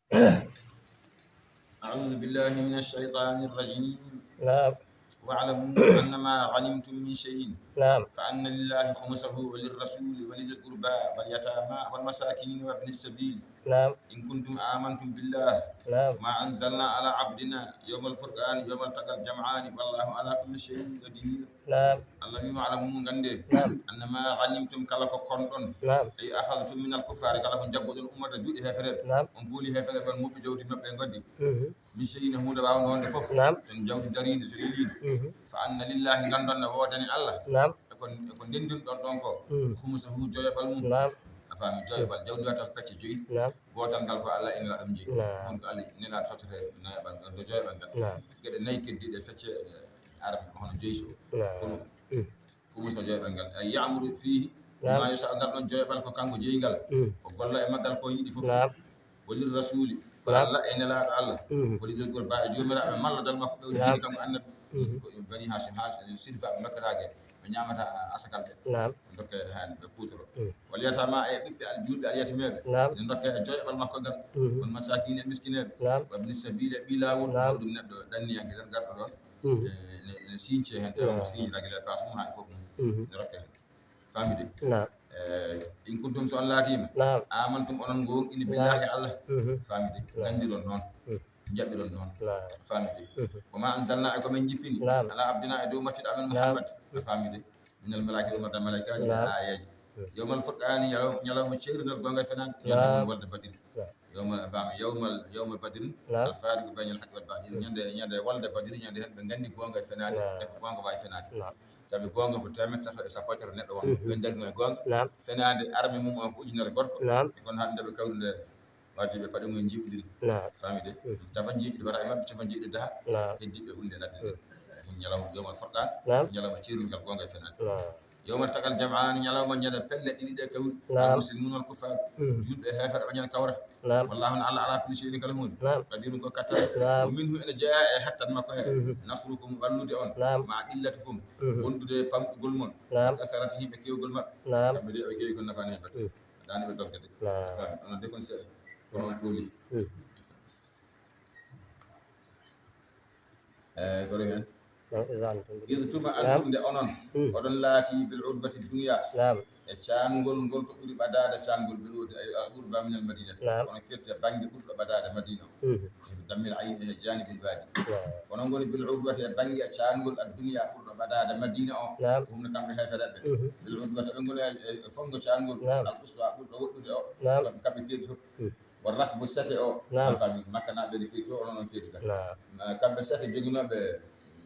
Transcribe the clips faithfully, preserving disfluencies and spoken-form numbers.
أعوذ بالله من الشيطان الرجيم. نعم. واعلموا أن ما غنمتم من شيء نعم. فأن لله خمسه وللرسول ولذي القربى واليتامى والمساكين وابن السبيل نعم. إن كنتم آمنتم بالله نعم. ما أنزلنا على عبدنا يوم الفرقان يوم التقى الجمعان والله على كل شيء قدير. Naam. Allah wi, "Wa'lamu, ngannde, naam, anna ma ghanimtum, kala ko konɗon, naam, ay akhadhtum min al-kuffari, kala ko njaggoɗon ummorde juuɗe heefereɓe, naam, on buuli heefereɓe, on muɓɓi jawdi maɓɓe, ngoddi, mhm, min shay'in, huunde waawnde wonde fof, naam, ton jawdi dariinde, to liliinde, mhm, fa anna lillahi, nganndon ne woodani Allah, naam, e ko, e ko ndenndinɗon ɗon ko, mhm, khumsahu, joyaɓal mum." Naam. A faami, joyaɓal, jawdi waɗata ko pecce joyi. Naam. Gootal ngal ko Allah e Nelaaɗo mum jeyi. Naam. Ɗum ko Allah e Nelaaɗo sottete nayaɓal ngal, to joyaɓal ngal. Naam. Geɗe nayi keddiiɗe fecce, eh, arme, hono joyi so. Naam. Kono, mm, ko musa joyaɓal ngal. Ay ya'muru fihi, naam, bima yasha, ngal ɗon joyaɓal ko kanko jeyi ngal. Mm. O golla e maggal ko yiɗi fof. Naam. Wa lir rasuli, ko, naam, Allah e Nelaaɗo Allah. Mm. Wa lidhil qurba, e joomiraaɓe malla dal makko ɓe o, naam, jiidi kanko annabi. Mm. Ko bani Hashim, Hashim, sirfaaɓe makkataake, ɓe ñaamata asakal ɓe. Naam. Ɓe ndokke heen, ɓe kuutoro. Mm. Wal yatama, e ɓiɓɓe al-, juulɓe alyatimeeɓe. Naam. Ɓe ndokke e joyaɓal makko ngal. Mm. Wal masakin, e miskineeɓe. Naam. Wabni sabil, e ɓii laawol. Naam. Ko ɗum neɗɗo ɗanniyanke tan garɗo ɗon. Mhm. E, ne, ne siiñce heen, tawa, naam, mo siiñi ragile paas mum haa e fof mum. Mhm. Ne rokke heen. Faamide? Naam. Eh, in kuntum, so on laatiima. Naam. Amantum, onon ngoonɗini, naam, billahi Allah. Mhm. Faamide? Naam. Nganndiron noon. Mhm. Njaɓiron noon. Naam. Faamide? Mhm. Wa ma anzalna, e ko men njippini. Naam. Ala abdina, e dow maccuɗo amen, naam, Muhammad. Mhm. Faamide? Minal malaa'ikati, ɗum wonta malaa'ikaaji, naam, aayeeje. Mm. Yawmal furqaani, ñalaw-, ñalawma ceerungal goonga e fenaande, naam, yawmal walde Badri. Naam. Yawmal, faami, yawmal, yawma Badrin, naam, al fariqu baynal haqqi wal baatil. Mm. Ñande, ñande walde Badri, ñande heen ɓe nganndi goonga e fenaande, naam, e ko goonga waawi fenaande. Naam. Sabi goonga ko teemedde tato e sappo e tato neɗɗo won. Mhm. Ɓe ndarino e goonga. Naam. Fenaande arme mum on ko ujunere gorko. Naam. E kono hannde ɓe kawri nde Wajibi paɗe mum njiɓdiri. Naam. Faami de? Mm. Capanɗe jeeɗiɗi waɗa e maɓɓe, capanɗe jeeɗiɗi daha. Naam. Heddiɓe ulle ladde ɗe. Mm. Ɗum ñalawma yawmal furqan, naam, ñalawma ceerungal goonga e fenaande. Naam. Yawmal taqal jam'aani, ñalawma ñande pelle ɗiɗi ɗe kawri. Naam. Al muslimuuna wal kuffaar. Mm. Juulɓe e heeferɓe ñande kawrata. Naam. Wallaahu, Allah, ala kulli shay'in, kala huunde. Naam. Qadiirun, ko kattan. Naam. Wa minhu, ene jeyaa e hattan makko he. Mhm. Nasrukum, wallude on. Naam. Ma'a qillatikum. Mhm. Wondude pamɗugol mon. Naam. Kasaratihim, e keewgol maɓɓe. Naam. Kamɓe de, ɓe keewi, kono nafaani heen batte. Mm. Daande ɓe dogde de. Naam. Faami, onon de kon seeɗa. Kono on pooli. Hmm. Eh, goro heen. Naam, izan. Id tuma, naam, antum, nde onon, hmm, oɗon laati bil udbati dunya. Naam. E caangol ngol ko ɓuri ɓadaade caangol ɓe ɗoodi, ay, al udba min al madinati. Naam. Kono kette bannge ɓurɗo ɓadaade Madina o. Hmm. Dammil ayni e janibul wadi. Naam. Kono ngoni bil udbati e bannge e caangol ad dunya ɓurɗo ɓadaade Madina o. Naam. Ɗum ne kamɓe heefereɓe. Mhm. Bil udbati ɓe ngoni e, e, e fonngo caangol. Naam. Al uswa ɓurɗo woɗɗude o. Naam. Kamɓe, kamɓe keedi fof. Hmm. Wa rakbu sake o. Naam. Makka mi, Makkanaaɓe ne keedi to, onon on keedi kadi. Naam. Ma kamɓe sake joginooɓe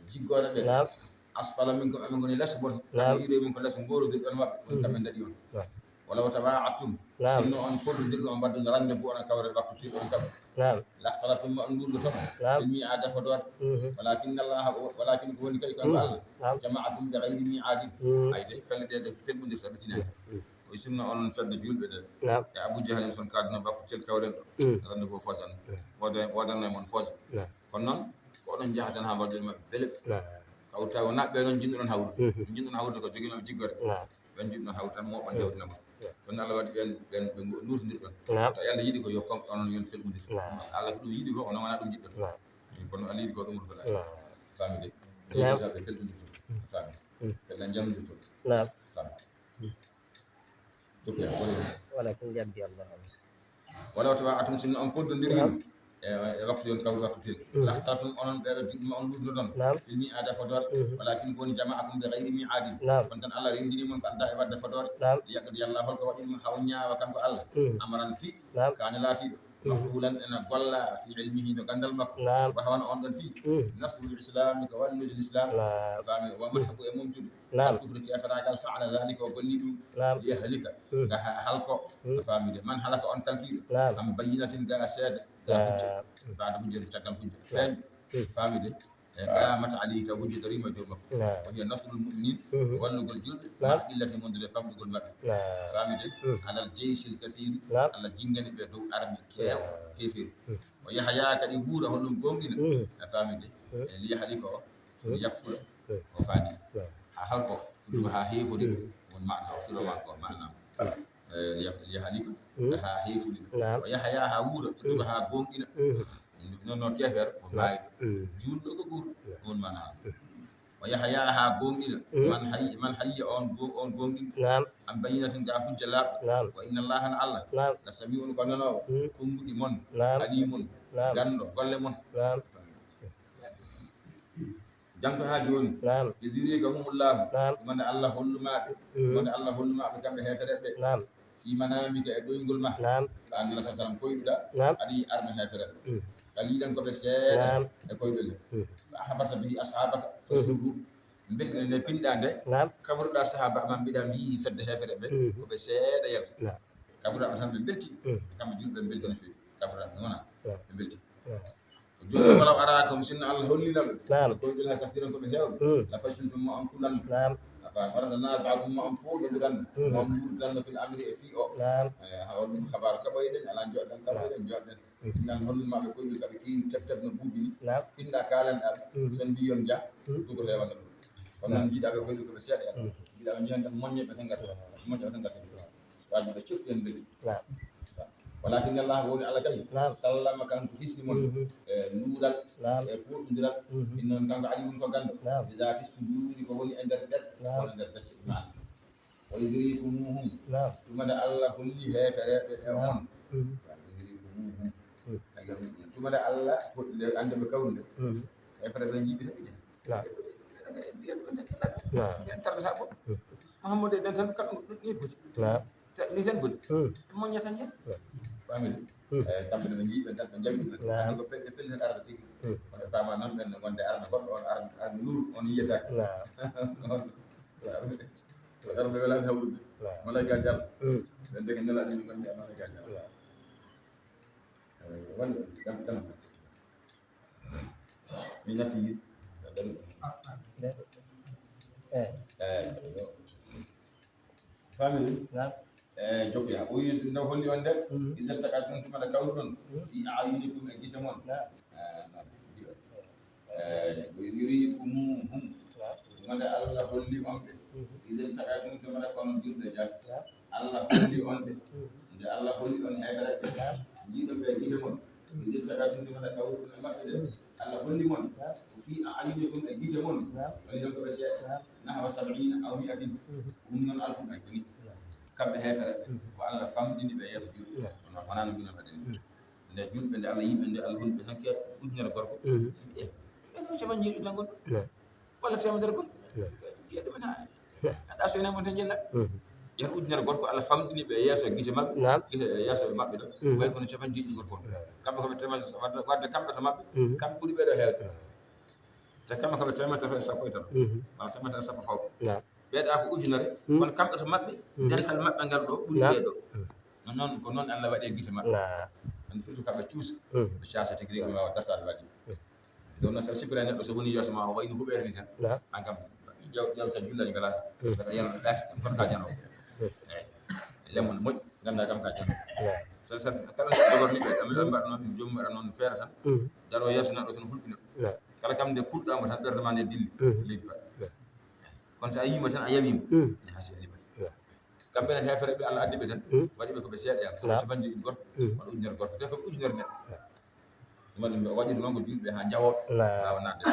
jiggoore ɓe. Naam. Asfala minkum, ɓe ngoni les mon. Naam. Kamɓe yiɗo mum ko les ngoorudirɗon maɓɓe. Woni, mhm, kamɓe ndaɗi on. Naam. Walaw tawa'adtum. Naam. Sinno on poddodirno, on mbaɗduno rendez-vous, on kawre waktu tiiɗo on kam. Naam. Lakhtalaftum, ma on nguurdoto. Naam. Fil mi'ad, e fodoore. Mhm. Walakinna Allaha, walakin ko woni kadi kanko, mhm, Allah. Naam. Jama'akum bi ghayri mi'adin. Mhm. Ay de, pelle ɗe, ɗe pelɓondirta, ɓe tinaani. Mhm. O sinno onon fedde juulɓe ɗe. Naam. E Abu Jahlin son kaadino bakku tel kawren ɗo. Mm. Rendez-vous foos an. Mm. Wooda-, woodanno e mon foos. Naam. Kono noon, ko oɗon njaha tan haa mbaɗɗon e maɓɓe bele. Naam. Kawta o naɓɓe noon njiɗɗon hawrude. Mhm. Njiɗɗon hawrude ko jogiiɓe jiggoore. Naam. Ɓen njiɗɗon hawrude tan mooɓa, naam, jawdi naam. Naam. Kono Allah waɗi ɓen, ɓen, ɓe ngo-, luutondirɗon. Naam. Tawi Allah yiɗi ko yo kon onon yon pelɓondir. Naam. Allah ko ɗum yiɗi ko, onon wonaa ɗum njiɗɗon. Naam. Kono Allah yiɗi ko ɗum wonaa. Naam. Faamide? Naam. Tawi ɓe pelɓondirton. Faamide? Mm. Ɓe njalondirton. Naam. Faamide? Mm. Walakin yaddi Allah. Walaw tawa'adtum, sinno on poddondiriima, naam, e, e waktu yon kawri waktu tel. Mhm. Lakhtalaftum, onon ɓeeɗo juuɗe ma on luutnoɗon. Naam. Fil mi'ad, e fodoore. Mhm. Walakin ko woni jama'akum bi ghayri mi'adin. Naam. Kono tan Allah renndini mon ko adda e waɗde fodoore. Naam. Liyaqdi Allah, holko waɗi ɗum haa o ñaawa kanko Allah. Mhm. Amran fii. Naam. Kaana laatiiɗo. Mhm. Maf'ulan, ena golla fi ilmihi, no ganndal makko. Naam. Wa hawa, on ɗon fii. Mhm. Nasrul Islam, ko wallude Lislaam. Naam. Faami, wa mahqu, e momtude. Naam. Al kufri, keeferaagal, fa'ala dhalika, o golli ɗum. Naam. Liyahlika, mm, ga ha-, halko. Mm. A faami de? Man halaka, on kalkiiɗo. Naam. An bayyinatin, ga seede, ga, naam, hujja. Ba'da hujja, caggal hujja. Naam. Feeñ. Mm. Faami de? E, qamat alayhi, taw hujja dariima e dow makko. Naam. Wa hiya nasrul mu'minin, mhm, wallugol juulɓe, naam, ma'a qillati, wondude famɗugol maɓɓe. Naam. Faami de? Mm. Alal jayshil kathiri, naam, Allah jinngani ɓe dow arme keew, naam, keefeeri. Mm. Wa yahya, kadi huura, holɗum gooŋɗina. Mm. A faami de? Mm. E liyahlika o, mm, yakfura. Mm. O faani. Mm. Haa halko, fuɗɗugo haa heefori. Mm. Won maana o, firo maako, maana o. Mm. Eh, liya-, liyahlika. haa heefuɗi. Naam. O yaha yaha haa wuura, fottuba haa gooŋɗina. Noon no keefeero ko maayi. Juulɗo ko ɓur. Ɗum woni maana. O yaha yaha haa gooŋɗina. Man hayya, man hayya on go-, on gooŋɗinɗo. Naam. An bayyinatin ga hujja laaɓɗo. Naam. Wa inna Allaha na Allah. Naam. La sami'un ko nanoowo. Konnguɗi mon. Naam. Alimun. Naam. Ganndo golle mon. Naam. Janto haa jooni. Naam. Idh yurikahumullahu. Naam. Ɗum wonde Allah hollumaa ɓe. Ɗum wonde Allah hollumaa ɓe kamɓe heefereɓe. Naam. Fi manamika e ɗoyngol ma. Naam. Ko an Nabi sallallahu alaihi wasallam koyɗuɗa. Naam. Aɗa yi'i arme heefereɓe. Ka yiɗan ko ɓe seeɗa e koyɗol he. Fa ahbata bihi ashabaka. Fa surru. Mbel-, nde pinɗa nde. Naam. Kaɓruɗa sahaba ma mbiɗa mbi'i fedde heefereɓe. Ko ɓe seeɗa yalta. Naam. Kaɓruɗa ɓe tan ɓe mbelti. Kamɓe julɓe ɓe mbelti no feewi. Kaɓruɗa ɓe wona. Naam. Ɓe mbelti. Naam. Jooni, walaw arakum, sinno Allah hollino ɓe. Naam. Koyɗol haa kasiran ko ɓe heewɓe. La fashiltum, mo on kulan. Naam. Afa wala tanaza'tum, mo on puuɗodiran. Mo on murdiran fil amri e fii o. Naam. Eh, ha on ɗum habaru kaɓoyɗen, ala joɗɗen kaɓoyɗen, joɗɗen. Nan hollin maɓɓe koyɗol kaɓe keewi tep tep no buubi ni. Naam. Pinɗa kalan ɗal, sen mbi yon ja, dugo heewata ɗum. Kono nan jiiɗa ɓe koyɗol ko ɓe seeɗa. Jiiɗa ɓe njihan tan moññe ɓe tan gata. Moññe ɓe tan gata. Wajibi ɓe cofti en mbeli. Naam. Walakin Allah woni Allah kadi. Naam. Sallama kanko hisni mon. E luural. Naam. E puɗɗodiral. Ɗum noon kanko ali ɗum ko ganndo. Naam. Bi zati suduri ko woni e nder ɓer. Naam. Woni e nder becce ɗum. Wa yurikumuhum. Naam. Tuma nde Allah holli heefereɓe e mon. Wa yurikumuhum. Tuma nde Allah holli nde annde ɓe kawrude. Heefereɓe jiiɓi heɓi. Naam. Naam. Ɓen tan ko sabu. Mahammadu e ɓen tan kamɓe ko ɗum ni boti. Naam. Ni tan boti. Moñña tan yen. Famille. Eh, kamɓe no ɓe njii ɓen tan ɓe njawi ɗum. Naam. Andi ko pelle pelle tan arata tigi. Wonde paama noon ɓen no gonde arana goɗɗo on arana, arana nuru on yiyata. Naam. Arɓe welaani hawrude. Naam. Malaika jal. Ɓen deke nelaɗo min gonde malaika jal. Naam. Eh, wonde jam tan. Mi natti. Eh. Eh, yo. Famille. Naam. Eh, jokko ya. O yi no holli on de. Idan takatun tuma da kawrun. Fi a'yunikum e gite mon. Naam. Eh, naam. Eh, wa yurikumuhum. Naam. Mada Allah holli on ɓe. Idan takatun tuma da kono julɓe ja. Naam. Allah holli on ɓe. Nde Allah holli on heefereɓe. Naam. Jiiɗo ɓe gite mon. Idan takatun tuma da kawrun e maɓɓe de. Allah holli mon. Naam. Fi a'yunikum e gite mon. Naam. Woni ɗon ko ɓe seeɗa. Naam. Nahwa sab'ina aw mi'atin. Ɗum noon alfu ɓe koni. Naam. Kamɓe heefereɓe. Ko Allah famɗini ɓe yeeso julɓe. Naam. Kono wonaa no mbinon haɗen. Nde julɓe, nde Allah yimɓe, nde Allah holli ɓe tan ke ujunere gorko. Eh, ɓe ɗum capanɗe jeeɗiɗi tan gon. Naam. Walla teemedere gorko. Naam. Fiya ɗum en haa. Naam. Aɗa so enen mon tan jella. Yen ujunere gorko, Allah famɗini ɓe yeeso gite maɓɓe. Naam. Gite yeeso maɓɓe ɗo. Way kono capanɗe jeeɗiɗi gorko. Naam. Kamɓe ko ɓe teemedere, wadde, wadde kamɓe to maɓɓe. Kamɓe ɓuri ɓe ɗo heewde. Naam. Te kamɓe ko ɓe teemedere e sappo e tati. Wala teemedere e sappo fawɓe. Naam. Ɓeeɗa ko ujunere, kono kamɓe to maɓɓe, dental maɓɓe ngal ɗo ɓuri ɓee ɗo. Naam. No noon, ko noon Allah waɗi e gite maɓɓe. Naam. Andi surtout kamɓe cuusa, ɓe caasa tigi rigi, ɓe waawa dartaade waɗi. Ɗum noon, so a sippira neɗɗo, so woni yeeso ma, o wayni huɓeere ni tan. Naam. An kam, ƴeew, ƴeew sa jullani kala. Mbaɗa yalla ɗaati, kono ka jano. Eyi. Lemon moƴƴi, ngannda kam ka jano. Naam. So, so, kala so jogorni ɓe, amin, amin mbaɗa noon, joomum waɗa noon feere tan. Daro yeeso neɗɗo tan hulɓina. Naam. Kala kam nde kulɗa mo tan ɓernde ma nde dilli. Leydi faɗi. Naam. Kono so a yiima tan a yawima. Ne hasi a liɓat. Naam. Kamɓe nen heefere ɓe Allah addi ɓe tan. Waɗi ɓe ko ɓe seeɗa yalla. Naam. Capanɗe jeeɗiɗi gorko. Naam. Waɗa ujunere gorko. Te ko ujunere neɗɗo. Naam. Ɗum waɗi ɗum noon ko julɓe haa njawoo. Naam. Waawa naatde.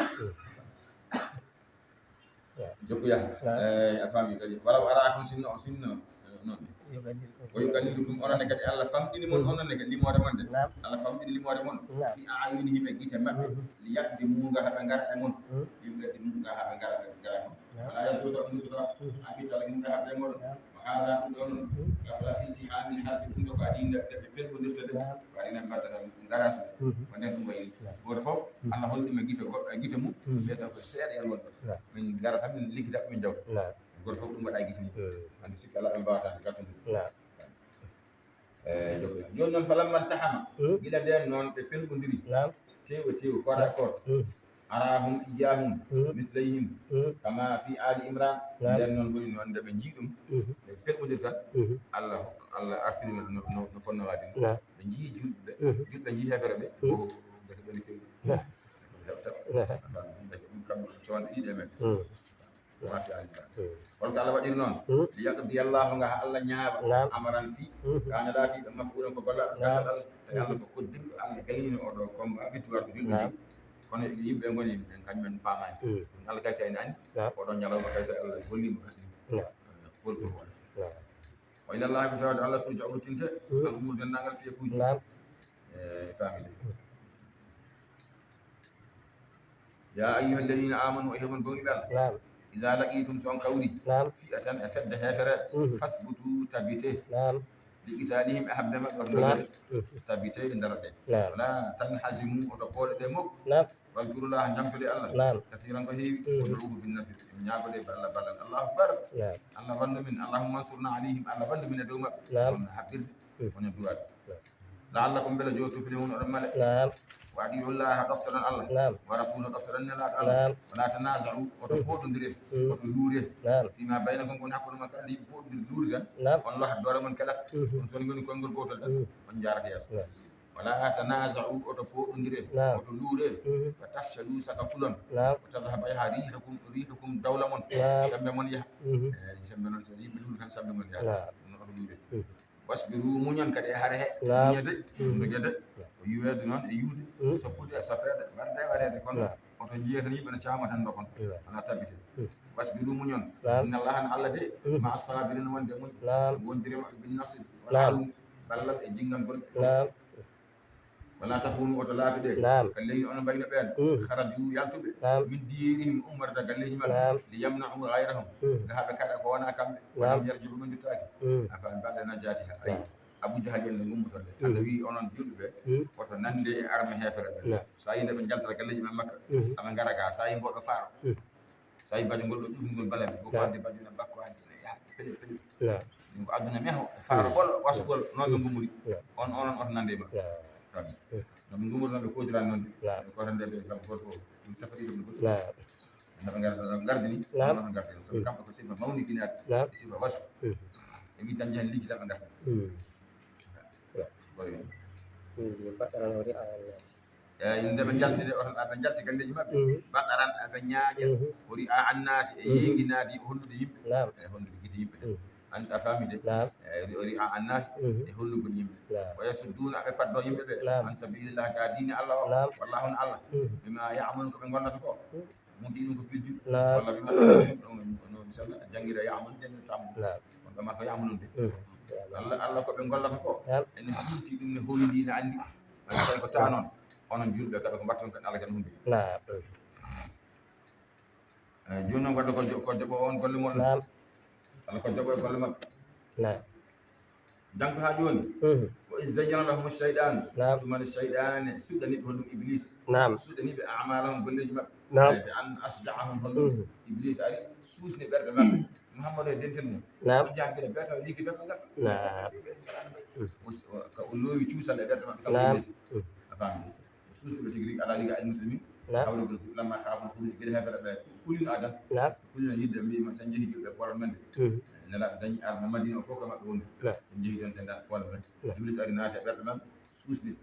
Naam. Jokku yaha. Naam. Eh, a faami kadi. Walaw araakum sinno, sinno, eh, noon. Yuqallilukum. Wa yuqallilukum, onon ne kadi Allah famɗini mon, onon ne kadi limoore mon de. Naam. Allah famɗini limoore mon. Naam. Fi a'yunihim e gite maɓɓe. Li yaqdimu nga haa ɓe ngara e mon. Li yaqdimu nga haa ɓe ngara, ɓe ngara e mon. Naam. Wala yaltafit minkum. An gite Allah yimɓe haa ɓe ngara. Naam. Wa hada ɗum ɗo noon. Qabla iltihamil harbi, ɗum ɗo ko adii nde, nde ɓe pelɓondirta de. Naam. Ko adii nde mbaddata ɗum garage. Ko nden ɗum wayi. Naam. Gooto fof, Allah holli ɗum e gite goɗɗo, e gite mum. Ɓe taw ko seeɗa e wonɓe. Naam. Min ngara tan, min liggita, min njawta. Naam. Gooto fof ɗum waɗa e gite mum. Andi sikki alaa ɓe mbaawata gartude. Naam. Eh, jokko. Jooni noon, falamma iltahama, gila ndeen noon ɓe pelɓondiri. Naam. Tew e tew, corps à corps. Arahum iyahum mislayhim, kama fi Ali Imran. Naam. Ndeen noon woni noon nde ɓe njii ɗum, ɓe pelɓondiri tan. Allah, Allah artiri no, no, no, no fonnoo waade ni. Naam. Ɓe njii julɓe, julɓe njii heefere ɓe. Ko ndeke ɓe no kewi. Naam. Heɓta. Naam. Ndeke ɗum kam ko coonɗe ɗiɗi e men. Wa fi ali Imran. Holko Allah waɗiri noon? Li yaqdi Allahu, nga Allah ñaawa. Naam. Amaran fi. Naam. Kana laatiiɗo maf'ulan ko gollaaɗo. Naam. Ganndal tawi Allah ko koddirɗo, Allah gaynino oɗo combat victoire ko julɓe. Naam. Kono yimɓe ngoni ɓen kañum en paamaani. Allah kay kay nani. Naam. Oɗo ñalawma kay so Allah gollimo gasni. Naam. Holko woni? Naam. Wa ila Allahi ko fewde Allah turja'u ruttinte. Al umur denndaangal fiyakuuji. Naam. E famille. Ya ayyuha alladhina amanu, o heɓon gomɗiɓe Allah. Naam. Idha laqitum, so on kawri. Naam. Fi'atan, e fedde heefereɓe. Fasbutu, tabite. Naam. Li qitalihim, e haɓde maɓɓe, on dogere. Tabite, e daroɗe. Naam. Wala tanhazimu, oto pooɗe ɗe mok. Naam. Wadkurullaha, jangtode Allah. Naam. Kasiran, ko heewi. Wad'uhu bin nasri, ñaagode Allah ballal. Allahu akbar. Naam. Allah wallu min. Allahumma ansurna alayhim, Allah wallu min e dow maɓɓe. Naam. On haɓɓirde. Woni duwaade. La'allakum, mbele jo tuflihun, oɗon male. Naam. Wa ati'u Allaha, ɗoftoɗon Allah. Naam. Wa rasulahu, ɗoftoɗon Nelaaɗo Allah. Naam. Wala tanaza'u, oto pooɗondire, oto luure. Naam. Fima baynakum, ko woni hakkunde mon kala, nde yimɓe pooɗondiri luuri tan. Naam. On lohat doole mon kala. On so ngoni konngol gootol tan, on njaarata yeeso. Naam. Wala tanaza'u, oto pooɗondire, oto luure. Fa tafshalu, saka kulon. Naam. Wa tadhhaba, yaha rihukum, rihukum, dawla mon. Naam. Sembe mon yaha. Eh, sembe non, so yimɓe luuri tan, sembe mon yaha. Naam. Oto luure. Wasbiru, muñon kadi e hare he. Naam. Muñede, dogede, ko yuweede noon e yuude, soppude e soppeede, warde e wareede, kono oto njiye tan yimɓe no caama tan ndokon. Naam. Wona tabite. Wasbiru, muñon. Naam. Inna Allaha, no Allah de, ma'a sabirina, wonde muñ. Naam. Wondire maɓɓe bin nasri, wal awn, ballal e jinngangol. Naam. Wala takunu, oto laatude. Naam. Kalleyni, onon mbayno ɓeen. Kharaju, yaltuɓe. Naam. Min diyarihim, ummorde galleeji maɓɓe. Naam. Li yamna'u ghayrahum. Nga haɓe kaɗa ko wona kamɓe. Naam. Wa lam yarji'u, ɓe nduttaaki. Afa ba'da najatihim. Ay. Abu Jahal en no ngummotonde. Allah wi'i onon julɓe ɓe, oto nande e arme heefere ɓe. Naam. So a yii nde ɓe njaltata galleeji maɓɓe Makka, aɓe ngara ga, so a yii ngoɗo faaro. So a yii bajo ngol ɗo ƴufngol balaɓe, ko fodde bajo na bakko hanti na yaha, pele, pele. Naam. Ɗum ko aduna meho, faaro ɓolo, wasugol, noon ɓe ngumori. Naam. On, onon oto nande e maɓɓe. Naam. Faami. No ɓe ngumori noon ɓe kootira noon de. Naam. Ɓe kootande ɓe kam gooto fof, ɗum tapati ɗum ɗo. Naam. No ɓe ngar-, no ɓe ngardini, naam, no ɓe ngardini. Sabu kamɓe ko sifa mawnikinaade, naam, sifa wasu. Ɓe mbi tan njahen liggita ɓe ngarta. Naam. Goyo. Ɗum mbaɗɗaran o ri'a annaasi. Eyi, nde ɓe njalti de, oto aɓe njalti galleeji maɓɓe. Bataran aɓe ñaaƴa. O ri'a annaasi e yeenginaade, o hollude yimɓe. Naam. E hollude gite yimɓe de. An, a faami de? Naam. E ri-, o ri'a annaasi e hollugol yimɓe. Naam. Wa yasudduna, aɓe paddo yimɓe ɓe. Naam. An sabilillah, ka diine Allah o. Naam. Wallahu, on Allah. Bima ya'malun, ko ɓe gollata ko. Mo ki ɗum ko pilti. Naam. Walla bima, no, no, no, misal, janngira ya'malun, janngira ta'malun. Naam. On ɗo ma ko ya'malun de. Allah, Allah ko ɓe gollata ko. Naam. Ene fiiti ɗum, ne hoyndi, ne anndi. Tawi ko taa noon, onon julɓe kadi ko mbaɗton kadi Allah kadi hundi. Naam. Eh, jooni noon wadde ko jo-, ko joɓo on golle mon. Naam. Allah ko joɓo e golle maɓɓe. Naam. Jangto haa jooni. Wa iz zayyana lahumu shaytanu. Naam. Tuma nde seyɗaane suɗɗani ɓe honɗum Ibliisa. Naam. Suɗɗani ɓe a'malahum, golleeji maɓɓe. Naam. Eh, bi an ashja'ahum, honɗum Ibliisa ari suusni ɓerɗe maɓɓe. Muhammadu e dentel mum. Naam. Ɗum jaagire bee taw liiki tan ɓe ngarta. Naam. O s-, o, ka o loowi cuusal e ɓerɗe maɓɓe, kam Ibliisa. A faami? O suusni ɓe tigi rigi, ala liga al muslimin. Naam. Hawri ɓe lamma khafu al khuruj, gila heefere ɓe kulino adan. Naam. Kulino yidde, mbi ma sen jehi julɓe poolal men de. Nelaaɗo dañi arme Madina o fof ko maɓɓe woni. Naam. Sen jehi toon sen dañi poolal men. Naam. Ibliisa ari naati e ɓerɗe maɓɓe, suusni ɓe.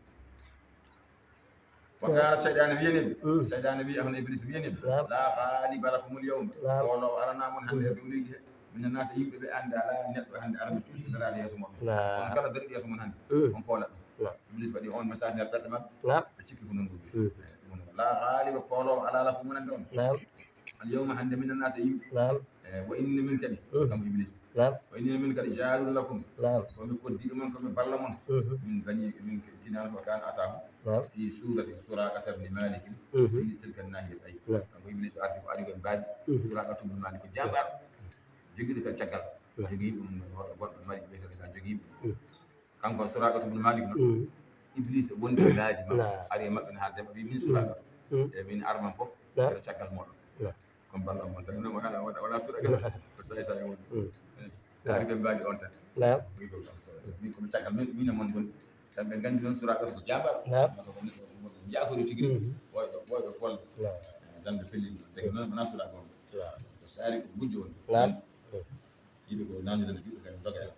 Wa qaala, seyɗaane wiyani ɓe, seyɗaane wiya hono Ibliisa wiyani ɓe, la ghaliba lakumul yawma, kooloowo alanaa mon hannde e dow leydi he, mina naasi, yimɓe ɓe annde alaa neɗɗo hannde arana cuusdaraade yeeso mon. Naam. On kala dariiɗo yeeso mon hannde, on koolat ɗum. Naam. Ibliisa waɗi on message nder ɓerɗe maɓɓe, ɓe cikki ko noon ɗum. Ɗum la ghaliba, kooloowo alaa lakum wonande on. Naam. Al yawma, hannde, mina naasi, yimɓe. Naam. Eh, wa inni, min kadi, kanko Ibliisa. Naam. Wa inni, min kadi, jaarun lakum. Naam. Ko mi koddiiɗo mon, ko mi balla mon. Min bani, min Kinaana, ko kan ataahu. Naam. Fi surati Suraqata bni Malik. Fi tilka nahiyat, ay. Naam. Kanko Ibliisa arti ko ari ko e mbaadi. Suraqata bni Malik, ko jaambaar. Jogiiɗo kadi caggal. Naam. Jogii yimɓe mum, hoto goɗɗo mari ɓe tan, kan jogii yimɓe. Kanko Suraqata bni Malik noon. Ibliisa woni ko daadi makko. Naam. Ari e maɓɓe no haalde, wi min Suraqata. E min arman fof, naam, ko caggal moɗon. Naam. Kon balla on tan, wona, wona, wona Suraqata. Ko say say woni. Ari ɓe mbaadi on tan. Naam. Wi ko kam so, so, min ko mi caggal, min, min e mon ngoni. Tan ɓe nganndi noon Suraqata ko jaambaar. Naam. Ko neɗɗo mo jaakori tigi rigi. Woyɗo, woyɗo folle. Naam. Tan ɓe pelli ɗum. Ndeke noon wona Suraqata on. Naam. Ko saari ko gujjo on. Naam. Yiɗi ko naamnde tan juuɗe kadi doga en.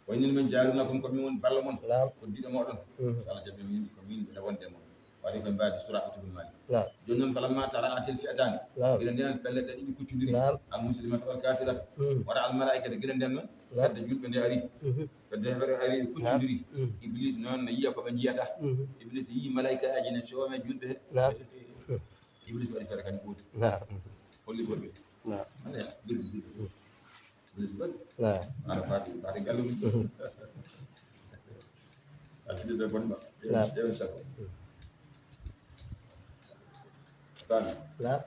Wa inni, min jaarun lakum, ko min woni balla mon. Naam. Ko diɗo moɗon. So Allah jaɓi min, ko min ɓe wonde mon. Waɗi ko mbaadi Suraqatu bin Malik. Naam. Jooni noon, falamma tara'atil fi'atani. Naam. Gila ndeen pellet ɗe ɗiɗi kuccondiri. Naam. Al muslimatu wal kafiratu. Mm. Wara al malaikata, gila ndeen noon, naam, fedde juulɓe nde ari. Mhm. Fedde heefere ari, ɓe kuccondiri. Naam. Mm. Iblis noon no yiya ko ɓe njiyata. Mhm. Iblis yii malaikaaji ne coome juulɓe he. Naam. Iblis waɗi feere kadi gooti. Naam. Holli goɗɗo. Naam. Ane, birbi, birbi. Iblis waɗi. Naam. Ara fati, fati gallu. Mhm. Ati ɓe bonma. Naam. Ɗewen sako. Fami. Naam.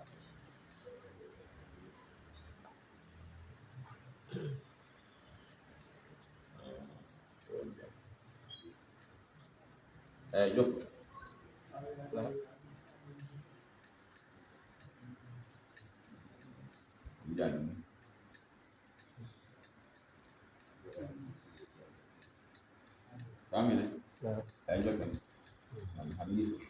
Eyyi, jokko. Famine. Naam. Eyyi, jokko. Alhamdulillah.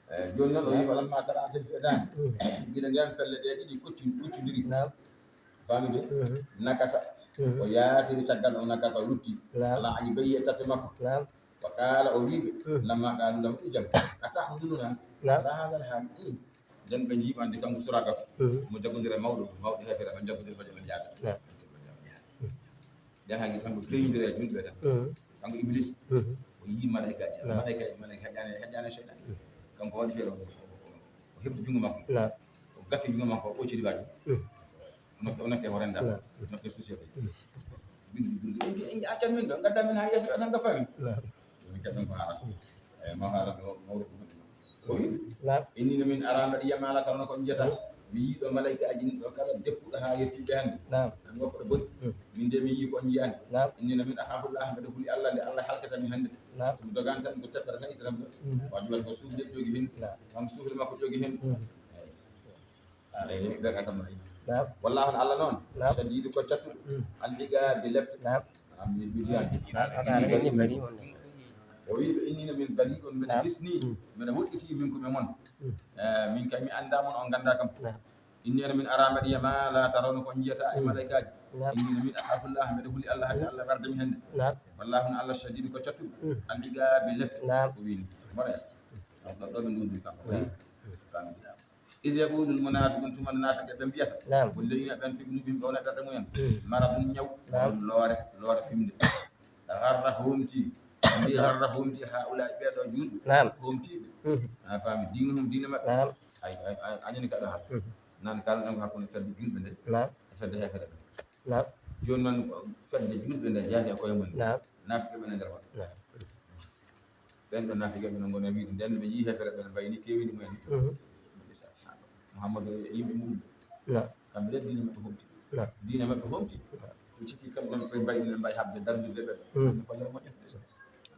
Eyyi, jooni noon o wi, falamma tara'atil fi'atani. Mm. Gila ndeen pelle ɗe ɗiɗi koccu-, kuccondiri. Naam. Famine. Mhm. Nakasa. Mhm. O yaatiri caggal o nakasa, o rutti. Naam. Ala aqibayhi, e tappe makko. Naam. Wa qala, o wi ɓe, mhm, lamma qalu lahu, ijam, atahzununa, naam, ala hadha al hal? Mm. Nden ɓe njii ɓe anndi kanko Suraqatu, mhm, mo jaggondiral e mawɗo, mawɗo heefere, ɓe jaggondiral, ɓe jaggondiral. Naam. Nden haa ngi tan ko peeñondira e juulɓe tan. Mhm. Kanko Iblis, mhm, o yii malaikaaji. Naam. Malaika, malaika heƴaani, heƴaani seyɗan. Mhm. Kanko waɗi feere o, o, o, o heɓti junngo makko. Naam. O gatti junngo makko, o ɓocci riwaaji. Mhm. Nokke, nokke ko renda. Naam. Nokke société. Mhm. Bindi, bindi. En, en accan min ɗo, ngadda min haa yeeso, tan ka famin. Naam. Min kaɗɗon ko haala. Eyyi, ma haala ɗo, mawɗo ko. O wi, naam, inni no min ara mbaɗi yama la tarawna ko on njiyata. Mi yii ɗo malaikaaji ɗin ɗo kala deppuɗo haa yettiɓe hannde. Naam. Tan woppuɗo boni. Mm. Min de mi yii ko on njiyaani. Naam. Inni no min akhafullah, mbeɗa huli Allah, nde Allah halkata mi hannde. Naam. Mi dogani tan ko teppere tan Islam ɗo. Mm. Waji waɗi ko suufi ƴogi hen. Naam. Kanko suufi makko ƴogi hen. Mm. Eyyi. Eyyi, ɓe ka kam. Naam. Wallahu, Allah noon. Naam. Shadidu ko cattuɗo. Mm. Al iqabi, lepte. Naam. Am mi, mi diyan. Naam, ana, ana, ni bari on. O wi ɓe, inni no min bari'un, mbeɗa, naam, hisni, mm, mbeɗa woɗɗiti minkum e mon. Mm. Eh, min kay mi anndaa mon, on nganndaa kam. Naam. Inni no min ara mbaɗi yama la tarawna ko on njiyata e, mm, malaikaaji. Naam. Inni no min akhafullah, mbeɗa huli Allah, hade, mm, Allah warda mi hannde. Naam. Wallahu, Allah shadidu ko cattuɗo. Mm. Al iqabi, lepte. Naam. O wi ni. Mboɗa ya. Ɗo, ɗo, ɗo ɓe ndundi kanko. Naam. Famɗa. Idh yaqulu al munafiqun, tuma naafiqɓe ɓen mbiyata. Naam. Walladina, ɓen fi qulubihim, ɓe wona ɓerɗe mumen. Mm. Maradun, ñaw. Naam. Ɗum loore, loore fimde. Gharra, homti. Ndi gharra, homti, haula, ɓee ɗo juulɓe. Naam. Homtiiɓe. Mm. A faami, diinuhum, diine maɓɓe. Naam. Ay, ay, ay, añani kaɗo hal. Mm. Nan kala ɗon ko hakkunde fedde juulɓe nde. Naam. E fedde heefere ɓe. Naam. Jooni noon, fedde juulɓe nde jaati e koye mum. Naam. Naafiqɓe ɓe ne nder maɓɓe. Naam. Ɓen ɗo naafiqɓe ɓe no ngoni wiide, nden ɓe njii heefere ɓe no mbayi ni, keewini mumen ni. Mhm. Muhammadu e yimɓe mum. Naam. Kamɓe de diine maɓɓe homti. Naam. Diine maɓɓe homti. Naam. So cikki kamɓe ɗon koye mbayi, ene mbayi haɓde darndirde ɓe. Mhm. Ɗum fodde moƴƴa.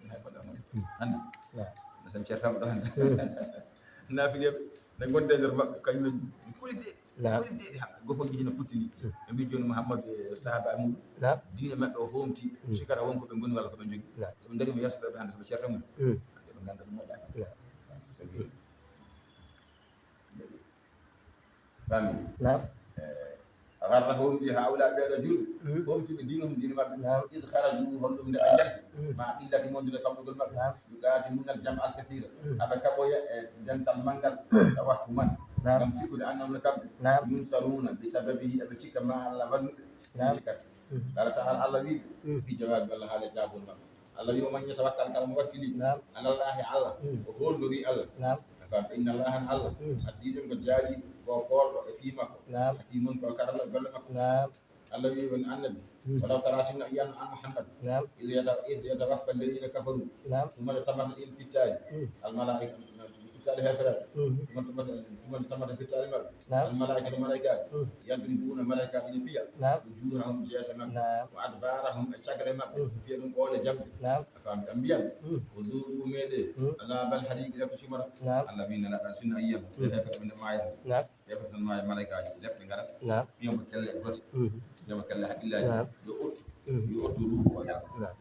Hay fodde moƴƴa. Mhm. Hannde. Naam. No sen ceertama ɗo hannde. Mhm. Naafiqɓe ɓe, ɓe ngonde e nder maɓɓe, kañum en kuli de. Naam. Holi deeɗi haɓɓe, gofoji hino puttini. Mm. Ɓe mbi jooni Muhammadu e sahaba mum. Naam. Diine maɓɓe o homti. Mm. Sikara won ko ɓe ngoni walla ko ɓe jogi. Naam. So ɓe darima yeeso ɓe, ɓe hannde so ɓe ceerta mum. Mm. Ɓe ngannda ɗum moƴƴaani. Naam. Faami? Naam. Eh, gharra, homti, haula, ɓee ɗo juulɓe. Mm. Homti ɓe diinuhum, diine maɓɓe. Naam. Idh kharaju, holɗum nde ɓe njalti. Mm. Ma qillati, wondude kamɗugol maɓɓe. Naam. Yuqatiluna al-jam'a al-kathira. Mm. Aɓe kaɓoya e dental manngal, tawahhuman. Naam. Ngam sikkude annahum no kamɓe. Naam. Yunsaruna bi sababihi, aɓe cikka ma Allah wallu ɓe. Naam. Ɓe cikkata. Mm. Qala ta'ala, Allah wi, mm, fi jawaabi walla haala jaabol maɓɓe. Allah wi, wa man yatawakkal, kala mo wakkili, naam, ala Allahi, Allah, mm, o hollori Allah. Naam. Fa inna Allaha, Allah, mm, azizun ko jaaliiɗo, ko koolɗo e fii makko. Naam. Hakimun ko karalla golle makko. Naam. Allah wi on annabi, mm, walaw tara sinno yiyan an Muhammad, naam, idh yata-, idh yatawaffa alladhina kafaru, naam, tuma nde tamata ɗin pittaali, mm, al malaika, pittaali heeferaaɓe, mm, tuma, tuma, tuma nde tamata pittaali maɓɓe, naam, al malaikatu, malaikaaɓe, mm, yadribuna, malaikaaɓe ne piya, naam, wujuhahum, jeese maɓɓe, naam, wa adbarahum, e cagale maɓɓe, mm, piya ɗum ɓoole jamɗe, naam, a faami, ɓe mbiyan, mm, o duuɗu meɗe, mm, azabal hariqi, refta sumora, naam, Allah wi nana ɗan sinno yiyan, mm, heeferaaɓe ne maaya, naam. Ɓe fof tan ma e malaykaaji, lepte ngara. Naam. Piyo mo kelle e dote. Mhm. Piyo mo kelle hakkillaaji. Naam. Yo ottu. Mhm. Yo ottu ruuhu o yalta. Naam.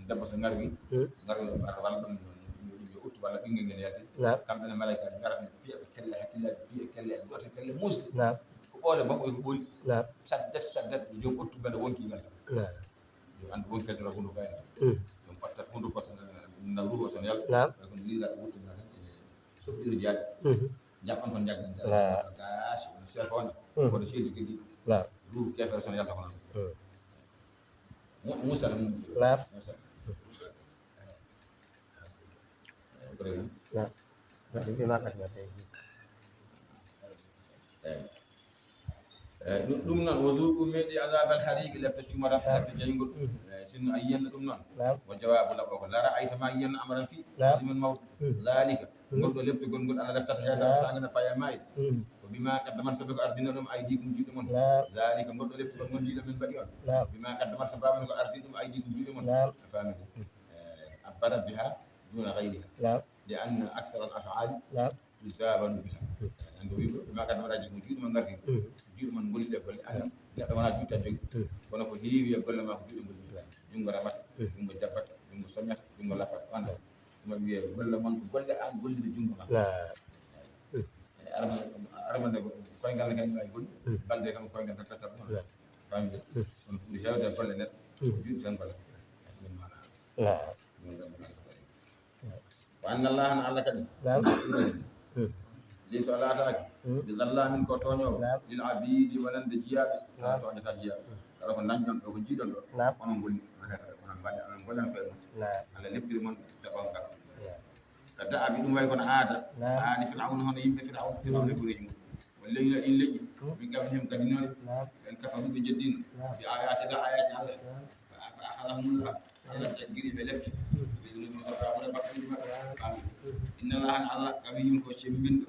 Debbo so ngarwi, mhm, ngarwi no ɓarɗo walla ɗum, ɗum yo ottu walla ɓinngel ngel yalti. Naam. Kamɓe ne malaykaaji ngarata, piya ɓe kelle hakkillaaji, piya kelle e dote, kelle muusɗe. Naam. Ko ɓoole makko ko ɓooli. Naam. Saddat, saddat, yo joom ottu mbeɗa wonki ngal. Naam. Yo anndu won keltoto hunnduko en. Mm. Ɗum ɓattat hunnduko so na, na ruuhu o so na yalta. Naam. Ɓay ko lilla wurtina tan. Sofɗiri jaaɗi. Jaɓɓan kon jaggan. Gaasi, no seefa on. Kono seedi kadi. Ruuhu keefeero son yalta kono. Musa la mum. Musa. Ɗum noon, wa zuqu, meeɗi, azabal hariqi, lepte cumara, lepte jayngol. Sinno a yiyanno ɗum noon. Wa jawabu laɓɓo ko, la ra'ayta, ma yiyanno, amran fi aziman mawɗo. Zalika, ngol ɗo leptugol ngol, ala leftata heeɗa sangana paya mayde. Ko bima qaddamat, sabe ko ardino ɗum aydikum, juuɗe mon. Zalika, ngol ɗo leptugol ngol, jiiɗo men mbaɗi on. Bima qaddamat, sababu ko ardino ɗum aydikum, juuɗe mon. A faami de? Abbarat biha duna ghayriha. Li anna aksara al af'ali tuzabalu biha. An ko wi ko ma qaddamat aydikum, juuɗe mon ngardi. Juuɗe mon ngolli ɗe golle. An neɗɗo wona juuta jogi. Kono ko heewi e golle ma ko juuɗe ngolli. Junngo raɓata, junngo jabbata, junngo soñata, junngo lappata. Anda. Ɗum wiye golle mon ko golle an golliri junngo ma. Armande, armande ko koyngal ne kañum ay golli. Balde kam koyngal ne tatta ɗum. Famde. Kono ɓuri heewde golle neɗɗo. Juuɗe tan golle. Ɗum mana. Ɗum ɗum mana. Wa anna Allaha, no Allah kadi. Leysa, o laataaki. Bi zallamin, ko tooñoowo. Lil abidi, wonande jiyaaɓe. Kala tooñata jiyaaɓe. Kala ko ndañɗon ɗo, ko jiiɗon ɗo. Onon ngolli. Onon mbaɗa, onon ngollan koye mon. Allah leptiri mon, jaɓa on gakka. Ka da'abi, ɗum way kono aada. Ali Fir'awna, hono yimɓe Fir'awna, Fir'awna e gureeji mum. Wallazina, ɗin leƴƴi. Min qablihim, gadinooɗe. Ɓen kafaru, ɓe jeddino. Bi ayatina, ayaji Allah. Fa akhadahumullah, Allah jaggiri ɓe lepte. Bi dhunubihim, sababu bakkuuji maɓɓe. Inna Allaha, Allah, qawiyyun, ko cemmbinɗo.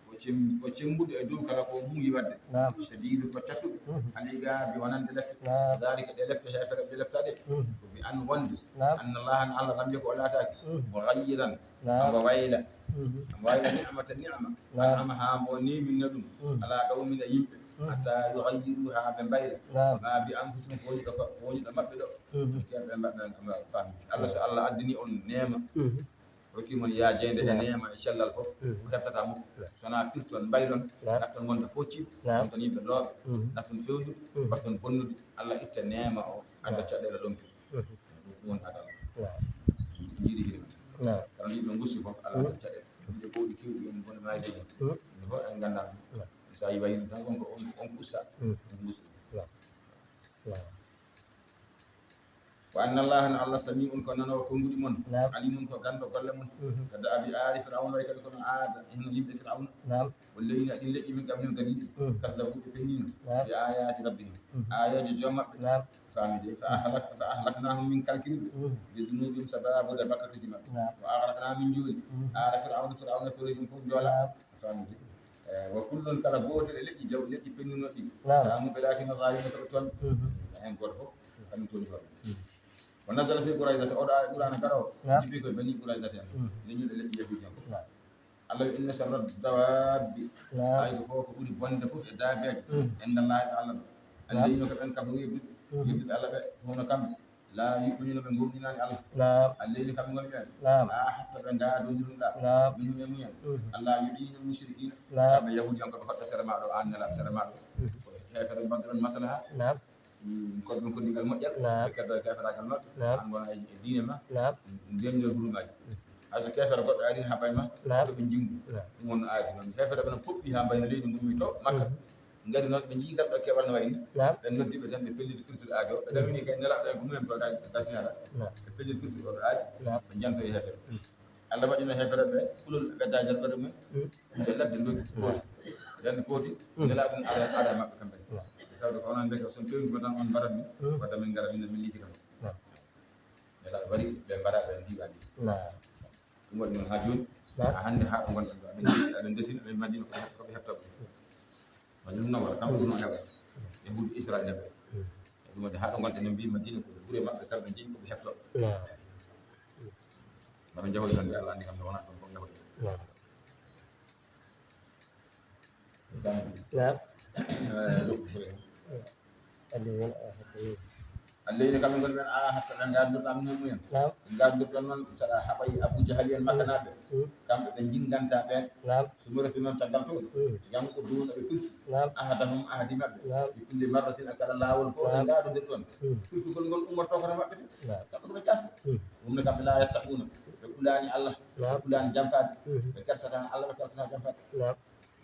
Ko cem-, ko cemmbuɗo e dow kala ko muuyi waɗde. Shadidu, ko cattuɗo. Al iqabi, wonande lepte. Dhalika, ɗe lepte heefere ɓe lepta ɗe. Ko bi an, wonde. Anna Allaha, Allah, lam yakun, o laataaki. Mughayyiran, omo wayla. Omo wayla ni'matan, ni'ma. An'amaha, mo neeminno ɗum. Ala qawmin, e yimɓe. Hatta yughayyiru, haa ɓe mbayla. Ma bi anfusihim, ko woni ɗo, ko woni ɗo maɓɓe ɗo. Keɓe mbaɗa, faami. Allah, so Allah addini on neema, rokki mon yaajeende e neema e cellal fof, o heftata mum. So wonaa pirton, mbaylon, ngarton wonde focciiɓe, ngarton yimɓe looɓe, ngarton feewnude, mbaɗton bonnude. Allah itta neema o, adda caɗeele lompi. Ɗum woni adal. Jiiɗi gila. Kala yimɓe ngusti fof, Allah adda caɗeele. Yimɓe ɓowɗi keewɗi en bone maayde en. Ɗum fof en nganndaa ɗum. So a yi wayino tan, on ko, on ko, on ko usta. On ko usta. Wa anna Allaha, no Allah, sami'un, ko nanoowo konnguɗi mon, alimun, ko ganndo golle mon. Ka da'abi ali Fir'awna, way kadi kono aada e hono yimɓe Fir'awna. Wallazina, ɗin leƴƴi, min qablihim, gadiiɗi. Kazzabu, ɓe pennino. Bi ayati rabbihim, ayaji joom maɓɓe. Faami de, fa ahlak-, fa ahlaknahum, min kalkini ɓe. Bi dhunubihim, sababude bakkatuuji maɓɓe. Wa aghraqna, min juuli. Ala Fir'awna, Fir'awna koreeji mum fof joola. Faami de. Eh, wa kullun, kala gootel e leƴƴi jaw-, leƴƴi pennunoɗi ɗi. Kanu, ɓe laatino, zalimina, ko ɓe tooñ. Heen gooto fof, kañum tooñi hoore mum. Wa nazala fi Qurayzata, oɗo aaya Qur'aana garoowo, jippi ko e Bani Qurayzata en. Leñol e leƴƴi Yahuudi en fof. Allah wi, inna sharra dawabbi, aygo fof ko ɓuri bonde fof e daabeejo. Inda Allahi, to Allah ɗo. Alladina, ko ɓen kafaru, yedduɓe, yedduɓe Allah ɓe, fof no kamɓe. La yu'minuna, ɓe gomɗinaani Allah. Alladina, kamɓe ngoni ɓen. Ahadta, ɓe ngaadondiruɗa. Minhum, e mumen. Allah yu'inu mushrikina. Kamɓe Yahuudiyankoɓe hoɗɓe sere ma ɗo, an Nelaaɗo, sere ma ɗo. Ko heefere mbadduɗon maslaha. Mm, koɗɗum ko ndigal moƴƴal. Ɓe keddo e keeferaagal maɓɓe. An wona e, e diine ma. Ndenndira gurumaaji. Hay so keefere goɗɗo ari haa ɓay ma, ko ɓe njingu. Ɗum won aadi noon. Heefere ɓe no puɗɗi haa mbayno leydi ndu wi to Makka. Ngari noon ɓe njii ngal ɗo keewal no wayi ni. Ɓe noddi ɓe tan, ɓe pelliti firtude aadi o. Ɓe darwini kay Nelaaɗo e gumumen to ga-, gasinaɗa. Ɓe pelliti firtude oɗo aadi. Ɓe njanto e heefere. Allah waɗino heefere ɓe kulol ɓe daajar ɓe ɗumen. Ɓe ladde ndogi kooti. Ɓe kooti. Nelaaɗo ɗum aada, aada maɓɓe kamɓe. Tawde ko onon ndeke, so on pewndima tan, on mbarat mi. Wadde min ngara min, min liggita mo. Nelaaɗo wari, ɓe mbara, ɓe ndiwa ndi. Ɗum waɗi noon haa jooni. Haa hannde, haa ɗo ngonɗen ɗo. Aɓe ndesi, aɓe ndesina, aɓe Madina ko hefto, ko ɓe heftoo ɓe. Madina noon wala, kamɓe ɗum noon heɓa. Yahuudu Israayiila ɓe. Ɗum waɗi haa ɗo ngonɗen en mbii Madina ko gure maɓɓe, kamɓe njeyi ko ɓe heftoo. Maɓe njahoyi tan, Allah anndi kam nde wonaa ɗon ko njahoyi. Naam. Eh, alladina, kamɓe ngoni ɓen, ahadta, ɓe nganndirɗaa, minhum, mumen. Naam. Ɓe nganndirɗon noon, saɗa haɓay Abu Jahali en, Makkanaaɓe. Kamɓe ɓe njinnganta ɓeen. Naam. So mi rewti noon caggal toon, yanquduna, ɓe pirti. Naam. Ahadahum, ahadi maɓɓe. Naam. Fi kulli marratin, e kala laawol fof ɓe ngaadondirɗon. Pirtugol ngol ummortoo kono maɓɓe tun. Naam. Kamɓe ko ɓe casɓe. Ɗum ne kamɓe laa yattaquna. Ɓe Kulani Allah, naam, kulani jamfaade. Mhm. Ɓe kersata Allah, ɓe kersata jamfaade. Naam.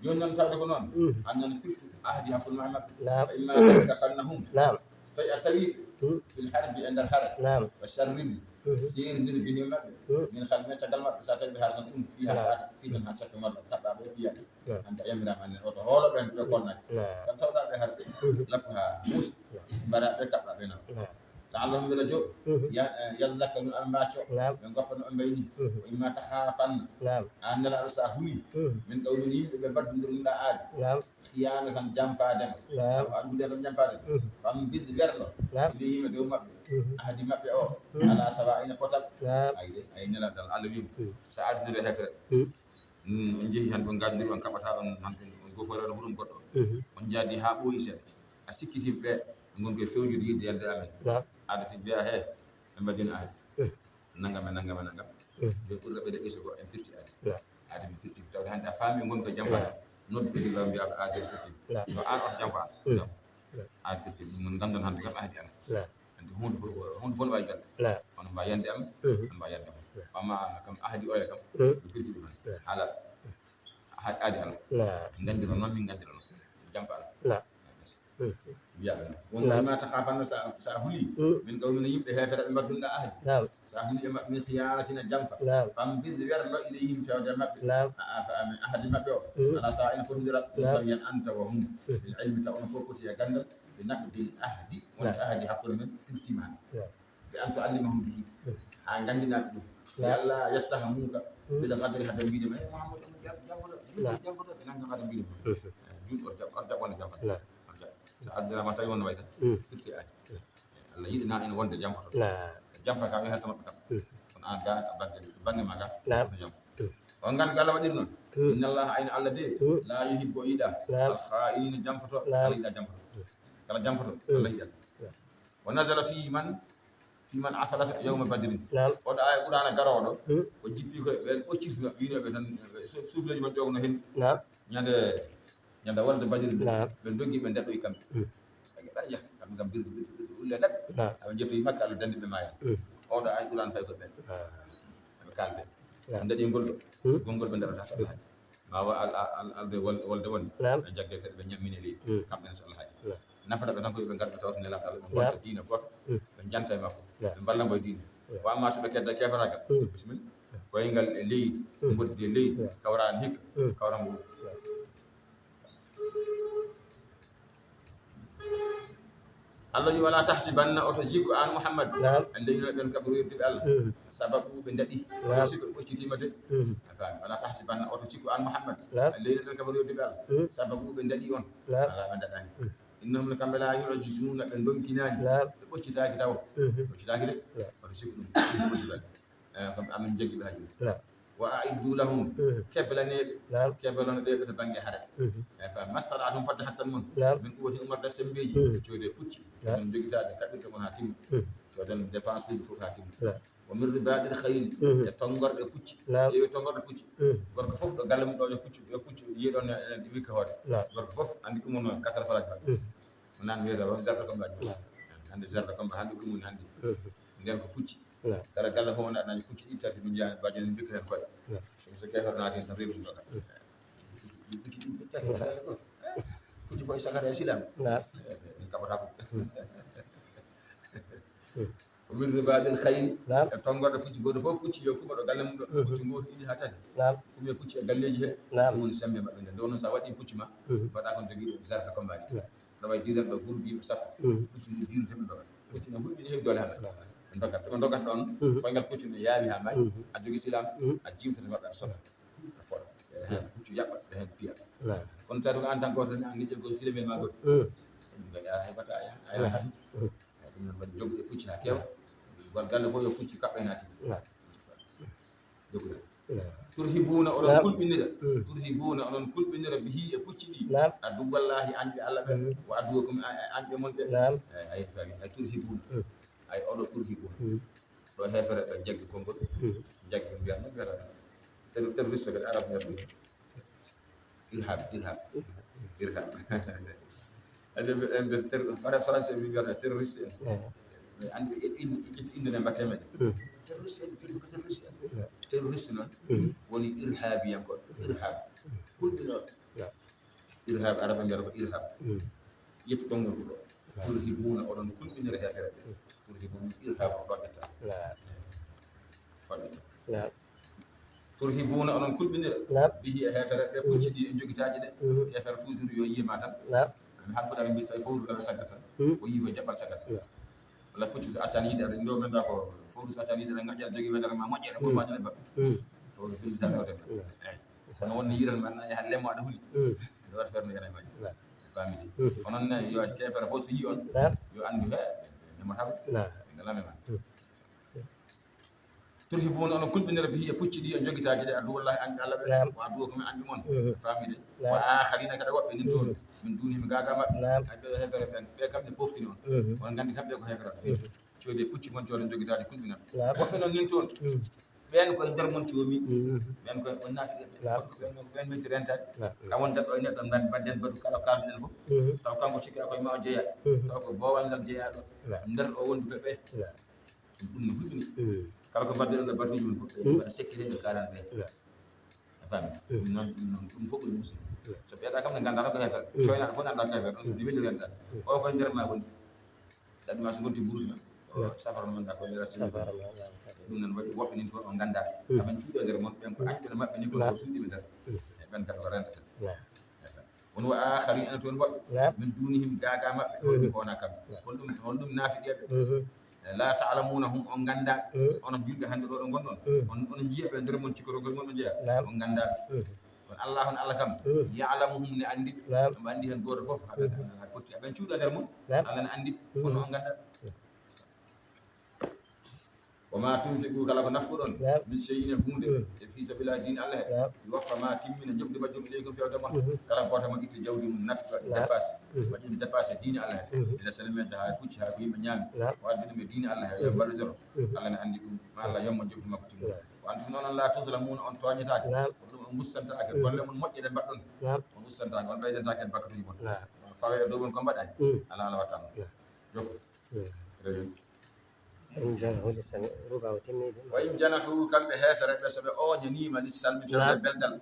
Jooni noon, tawde ko noon, mhm, annan firtu ahdi hakkunde ma e maɓɓe. Naam. Fa imma tasqafannahum. Naam. So tawi a tawi, mhm, fil harbi, e nder hare. Naam. Fa sharrid, mhm, seerindir bihim e maɓɓe. Mhm. Min khalfihim, caggal maɓɓe, so tawi ɓe hare tan, um, fiha, naam, fii tan haa cakka maɓɓe, kaɓɓa ɓe, fiya. Naam. Hannde a yamiraama annen, oto hoolo ɓe, ɓe konnaaki. Naam. Tan tawɗa ɓe hare. Mhm. Lappa haa muusi. Naam. Mbaɗa ɓe, kaɓɓa ɓe, naam. Naam. La'allahum, mbela jo, mhm, ya-, eh, yadhakkarun, aɓe mbaaco, naam, ɓe ngoppa no ɓe mbayni. Mhm. Wa imma takhafanna, naam, an Nelaaɗo, so a huli, mhm, min qawmin, yimɓe ɓe mbaddundirɗa aadi, naam, khiyanatan, janfaade ma, naam, a addude tan janfaade ma. Mhm. Fanbidh, werlo, naam, ilayhim, e dow maɓɓe, mhm, ahdi maɓɓe o, mhm, ala sawa'in, potal. Naam. Ay de, ay Nelaaɗo Allah wiima, mhm, so a addunde heefere, mhm, mm, on njehi tan, ɓe ngaddiri on, kaɓata on, han on gofoore on hurum goɗɗo. Mhm. On njaadi haa ɓooyi seeɗa. A sikkiti ɓe, ɓe ngon koye fewjude yiɗde yalde amen. Naam. Aada ti mbiya, he, ɓe mbaɗi no aadi. Eh. Nangam e nangam e nangam. Eh. Jooni ɓurɗo ɓeyde ɓeyso ko en firti aadi. Naam. Aadi min firti. Tawde hannde a faami, ngon ko jamfa. Naam. Noddu ɓe law mbiya ko aadi en firti. Naam. No aan on jamfa. Eh. Jamfa. Naam. Aan firti. Ɗum non nganndon hannde kam aadi ala. Naam. Anndi huunde fof, huunde fof no waawi jolde. Naam. Hono mba yande am, mhm, hono mba yande am. Naam. Amma kam ahdi oya kam, mhm, ɗum firti ɗum tan. Naam. Haala. Ha-, aadi Allah. Naam. Nganndiroo noon, min nganndiroo noon. Jamfa Allah. Naam. Mm. Mbiyaa ɓe noon. Won, naam, ma takhafanna, sa, sa huli, mm, min qawmin, yimɓe heefere ɓe mbaddunɗa ahdi. Naam. Sa huli e maɓɓe, min khiyanatin, jamfa. Naam. Fanbidh, werlo, ilayhim, fewde maɓɓe. Naam. A, a, fa, amin, ahdi maɓɓe o. Mm. Ala sawa'in, fotondira, naam, mustawiyan, anta wa hum. Mm. Bil ilmi, taw on fof poti e ganndal. Bi naqdil ahdi, won, naam, ahdi hakkunde men firtiima hannde. Naam. Bi an tu'allimahum bihi. Mm. Haa nganndinaa ɓe ɗum. Naam. Bi alla yattahamuka, mm, bil ghadri, hade mbiide ma, "Eh, Muhammad, omo jam-, jamfoto, naam, jamfoto," ɓe nannga hade mbiide ma. Mm. Eh, juulɗo oto jaɓ-, oto jaɓ wonde jamfoto. Naam. Oto jaɓ. So addiraama tawi wonno wayi tan, mm, firti aadi. Mm. Allah yiɗi na en wonde jamfoto. Naam. Jamfa kam yo hetto maɓɓe kam. Mm. Kono aan gaa a bannge, bannge ma gaa, naam, oto jamfo. Mm. On nganndi ko Allah waɗiri noon. Mm. Inna Allah, ayno Allah de, mm, la yuhibbu, o yiɗaa, naam, al kha'inina, jamfoto, naam, Allah yiɗaa jamfoto. Mm. Kala jamfoto, mm, Allah yiɗaa. Naam. Wa nazala fi man, fi man afalata yawma badrin. Naam. Oɗo aaya Qur'aana garooɗo, hmm, o jippi ko ɓen ɓoccirtuno, wiinooɓe tan, su-, suufleeji maɓɓe ƴoogno hen. Naam. Ñande, ñande wonde Badri nde, naam, ɓe doggi, ɓe daɗɗoyi kamɓe. Hmm. Ɓe mbiya, "Ɓe kam birde, birde, birde ulle daɗɗe." Naam. Aɓe njettoyi Makka, Allah danndi ɓe maaya. Hmm. Oɗo aaya Qur'aana fayi ko ɓen. Ah. Aɓe kaalde. Naam. Ɓe daɗi ngol ɗo. Hmm. Gongol ɓe daɗata, so Allah haaji. Ma wa al-, al-, al-, alde wol-, wolde wonde. Naam. Ɓe jagge kadi ɓe ñammine leydi. Hmm. Kamɓe ne, so Allah haaji. Naam. Nafata ɓe tan ko yo ɓe ngar ɓe tawta Nelaaɗo Allah, ɓe, naam, ngonta diine gooto, mm, ɓe njanta e makko, naam, ɓe mballa mo e diine. Naam. Wa amma so ɓe kedda keefaragal, mm, bisimilla. Naam. Koyngal e leydi, mm, mboddi e leydi, naam, kawraani hikka, mm, kawran mo. Naam. Allah wi, "Wala tahsibanna, oto jikku an Muhammad, naam, alladhina, ɓen kafaru, yedduɓe Allah, mm, sabaqu, ɓe daɗi, naam, oto sikku ɓe ɓoccitiima de." Mm. A faami? "Wala tahsibanna, oto sikku an Muhammad, naam, alladhina, ɓen kafaru, yedduɓe Allah, mm, sabaqu, ɓe daɗi on." Naam. Ala, ɓe daɗani. Mm. Innahum, kamɓe, la yu'jizuna, ɓe ndonkinani. Naam. Ɓe ɓoccitaaki taw. Mhm. Ɓoccitaaki de. Naam. Wata sikku ɗum. Ɓoccitaaki. Eh, kamɓe amin jaggi ɓe haa jooni. Naam. Wa a'iddu lahum. Mhm. Keblanee ɓe. Naam. Keblano ɓe to bannge hare. Mhm. Eh, fa mastata'tum, fodde hattan mon. Naam. Min quwwatin, ummorde semmbeeji. Mhm. Coodee pucci. Naam. Min jogitaade, kaɓɓirta mon haa timma. Mhm. Cooden défense uji fof haa timma. Naam. Wa min ribatil khayli, mhm, e tonngorɗe pucci. Naam. Ƴeewi tonngorɗe pucci. Mhm. Gorko fof ɗo galle mum ɗo, yo pucci, yo pucci yiye ɗon, eh, eh, wikka hoore. Naam. Gorko fof anndi ɗum woni quatre plaque maɓɓe. Mhm. Ko naan wiyata o zerde combat. Naam. Hannde zerde combat, hannde ɗum woni hannde. Mhm. Nden ko pucci. Naam. Kala galle fof wona naani pucci ɗiɗi tati, ɗum yaani baajo ne mbikka heen koye. Naam. Ɗum so keefeero naati heen tan reedu ɗum ɗo. Mhm. Pucci ɗiɗi tati, naam, galle gooto. Pucci koye sagata e silaam. Naam. Eh, eh, en kaɓata ko. Mhm. Wa min ribatil khayli. Naam. E tonngorɗe pucci, gooto fof pucci yo kuɓo ɗo galle mum ɗo. Mhm. Pucci gooto, ɗiɗi haa tati. Naam. Kuɓe pucci e galleeji he. Naam. Ɗum woni semmbe maɓɓe nde. Nde wonno so a waɗi pucci ma, mhm, mbaɗa kon jogii ɗo zerde combat ni. Naam. Ɗo wayi diidan ɗo groupe yimɓe sappo. Mhm. Pucci ngu diirdata ɓe ɗo. Pucci no hulɓini heewi doole hannde. Naam. Ɓe ndogat, ɓe ndogat ɗon. Mhm. Koyngal pucci no yaawi haa maayi. Mhm. A jogii silaam, mhm, a jiimtata maɓɓe a soɓa. Naam. A fooɗa. Ɓe heen, naam, pucci yaɓɓa, ɓe heen piya. Naam. Kono tawi ko aan tan gooto tan, aan ngejjel gooto, silaamel ma gooto. Mhm. Ɗum kadi a heɓata, a yaha, a yaha. Naam. Mhm. Eeyi, ɗum noon mbaɗi joggude pucci haa keewa. Gol galle fof yo pucci kaɓɓe naati. Naam. Joggude. Naam. Turhibuuna, oɗon, naam, kulɓinira. Mm. Turhibuuna, oɗon kulɓinira bihi, e pucci ɗi. Naam. Aduwwallaahi, añɓe Allah ɓe. Mm. Wa aduwwakum, a-, a-, añɓe mon ɓe. Naam. Eeyi, a yehi faami, ay turhibuuna. Mm. Ay oɗo turhibuuna. Mm. Ɗo heefere ɓe jaggi konngol. Mm. Jaggi mbiyata, no mbiyata? Terro-, terroriste kadi arab mbiyata ɗum. Irhab, irhab. Irhab. Ade ɓe, ɓe, ɓe ter-, fara-, français ɓe mbiyata terroriste en. Eh. Mais anndi ɓe ƴetti inde, ƴetti innde nde mbaɗte meɗen. Mm. Terroriste en, julɓe ko terroriste en. Terroriste noon woni irhabiyankoɓe, irhab, hulɓinooɓe. Irhab, Arabe mbiyata ko irhab. Ƴettu konngol ko ɗo. Turhibuna, oɗon kulɓinira heefere ɓe. Turhibuna, irhab o ɗoggata. Ɗoggata. Turhibuna, oɗon kulɓinira. Bihi, e heefere ɓe, pucci ɗi e jogitaaji ɗe. Heefere toujours yo yiima tan. Hannde ko ɗaɓe mbiɗa, so fowru ɗaɓe saggat tan. O yii ko jaɓɓal saggat. Walla puccu so accani yiɗe, aɗa ndo men da ko fowru so accani yiɗe, aɗa ngaƴƴal jogi wedere ma moƴƴere, ko ma ɗum e baɗɗo. Fowru findi sa ɗawde. Eyi. Kono wonde yiɗan ma, na yaha lemo aɗa huli. Ɗo waɗa ferme yana maji. Famille. Onon ne yo keefere fof so yii on, yo anndu he, ɓe memata ko. Ɓe ngala memata. Turhibuna, onon kulɓinira bihi e pucci ɗi, e jogitaaji ɗe, aduwallahi, anɓe Allah ɓe, wa aduwakum, anɓe mon. Famille. Wa akharina, kadi woɓɓe nin toon, min dunihim, gaagaa maɓɓe. Ay ɓe heefere ɓen, ɓe kam ɓe pofti noon. On nganndi kam ɓe ko heefere ɓe. Coodi e pucci mon, coodi jogitaaji kulɓinan. Woɓɓe noon nin toon, ɓeen koye nder mon coomi. Ɓeen koye on naafiqe ɓe. Ɓeen, ɓeen min rentani. Ka wondat ɗo e neɗɗo, ngan mbaɗden batu kala ko kaalduɗen fof. Taw kanko sikki koye ma o jeyaa. Taw ko boowal ngal jeyaaɗo. Nder o wonduɓe ɓe. Ɗum, ɗum no hulɓini. Kala ko mbaɗduɗen ɗo batuuji mum fof, ɓe mbaɗa secret ɓe kaalana ɓe. A faami? Ɗum noon, ɗum noon, ɗum fof ko ɗum musidɗo. So ɓeeɗa kam ne nganndaa ko heefere. Coynaaɗo fof ne anndaa ko heefere. Ɗum ne weli rentani. O koye nder ma woni. Ɗaɗi ma so gonti buruti ma. Safara mo nganndaa ko nder safara. Ɗum noon waɗi woɓɓe nin toon o nganndaa. Aɓe cuuɗi e nder mon, ɓen ko añɓe maɓɓe ni, kono ko suuɗiiɓe nder. E ɓen kadi ko rentata. Won wa akharina, ene toon woɓɓe. Min dunihim, gaagaa maɓɓe, holɗum ko wona kamɓe? Holɗum, holɗum naafiqeeɓe? La ta'lamunahum, on nganndaa ɓe. Onon julɓe hannde ɗo, ɗo ngonɗon. On, on njiya ɓe nder mon, cikkoto ngol mon, on njiya. On nganndaa ɓe. Kono Allah, on Allah kam, ya'lamuhum, ne anndi ɓe. Omo anndi heen gooto fof, haa ɓe, haa ɓe potti. Aɓe cuuɗa nder mon, Allah ne anndi ɓe. Kono on nganndaa ɓe. Wa ma tunfiqu, kala ko nafquɗon, min shay'in, e huunde, e fi sabilillah, diine Allah he, yuwaffa, ma timmina njoɓdi majjum, ilaykum, fewde mon. Kala gooto mon itta jawdi mum, nafqa, dépasse, waɗi ɗum dépasse diine Allah he. Ila salamiyaji, haa pucci, haa ko yimɓe ñaami. O addi ɗum e diine Allah he, yo mballitor. Allah ne anndi ɗum, ma Allah yomma njoɓdi makko timmude. Wa antum, onon, la tuzlamuna, on tooñetaake. Ko ɗum on ngustantaake, golle mon moƴƴe ɗe mbaɗɗon, on ngustantaake, on ɓeydantaake en bakkatuuji mon. Fawe e dow mon ko mbaɗani. Ala, ala watta noon. Jokko. Rewi. Wa in janahu lissami, ruba o timmi ɗum. Wa in janahu, kamɓe heefere ɓe, so ɓe ooñaniima, lissalmi, fewde beldal.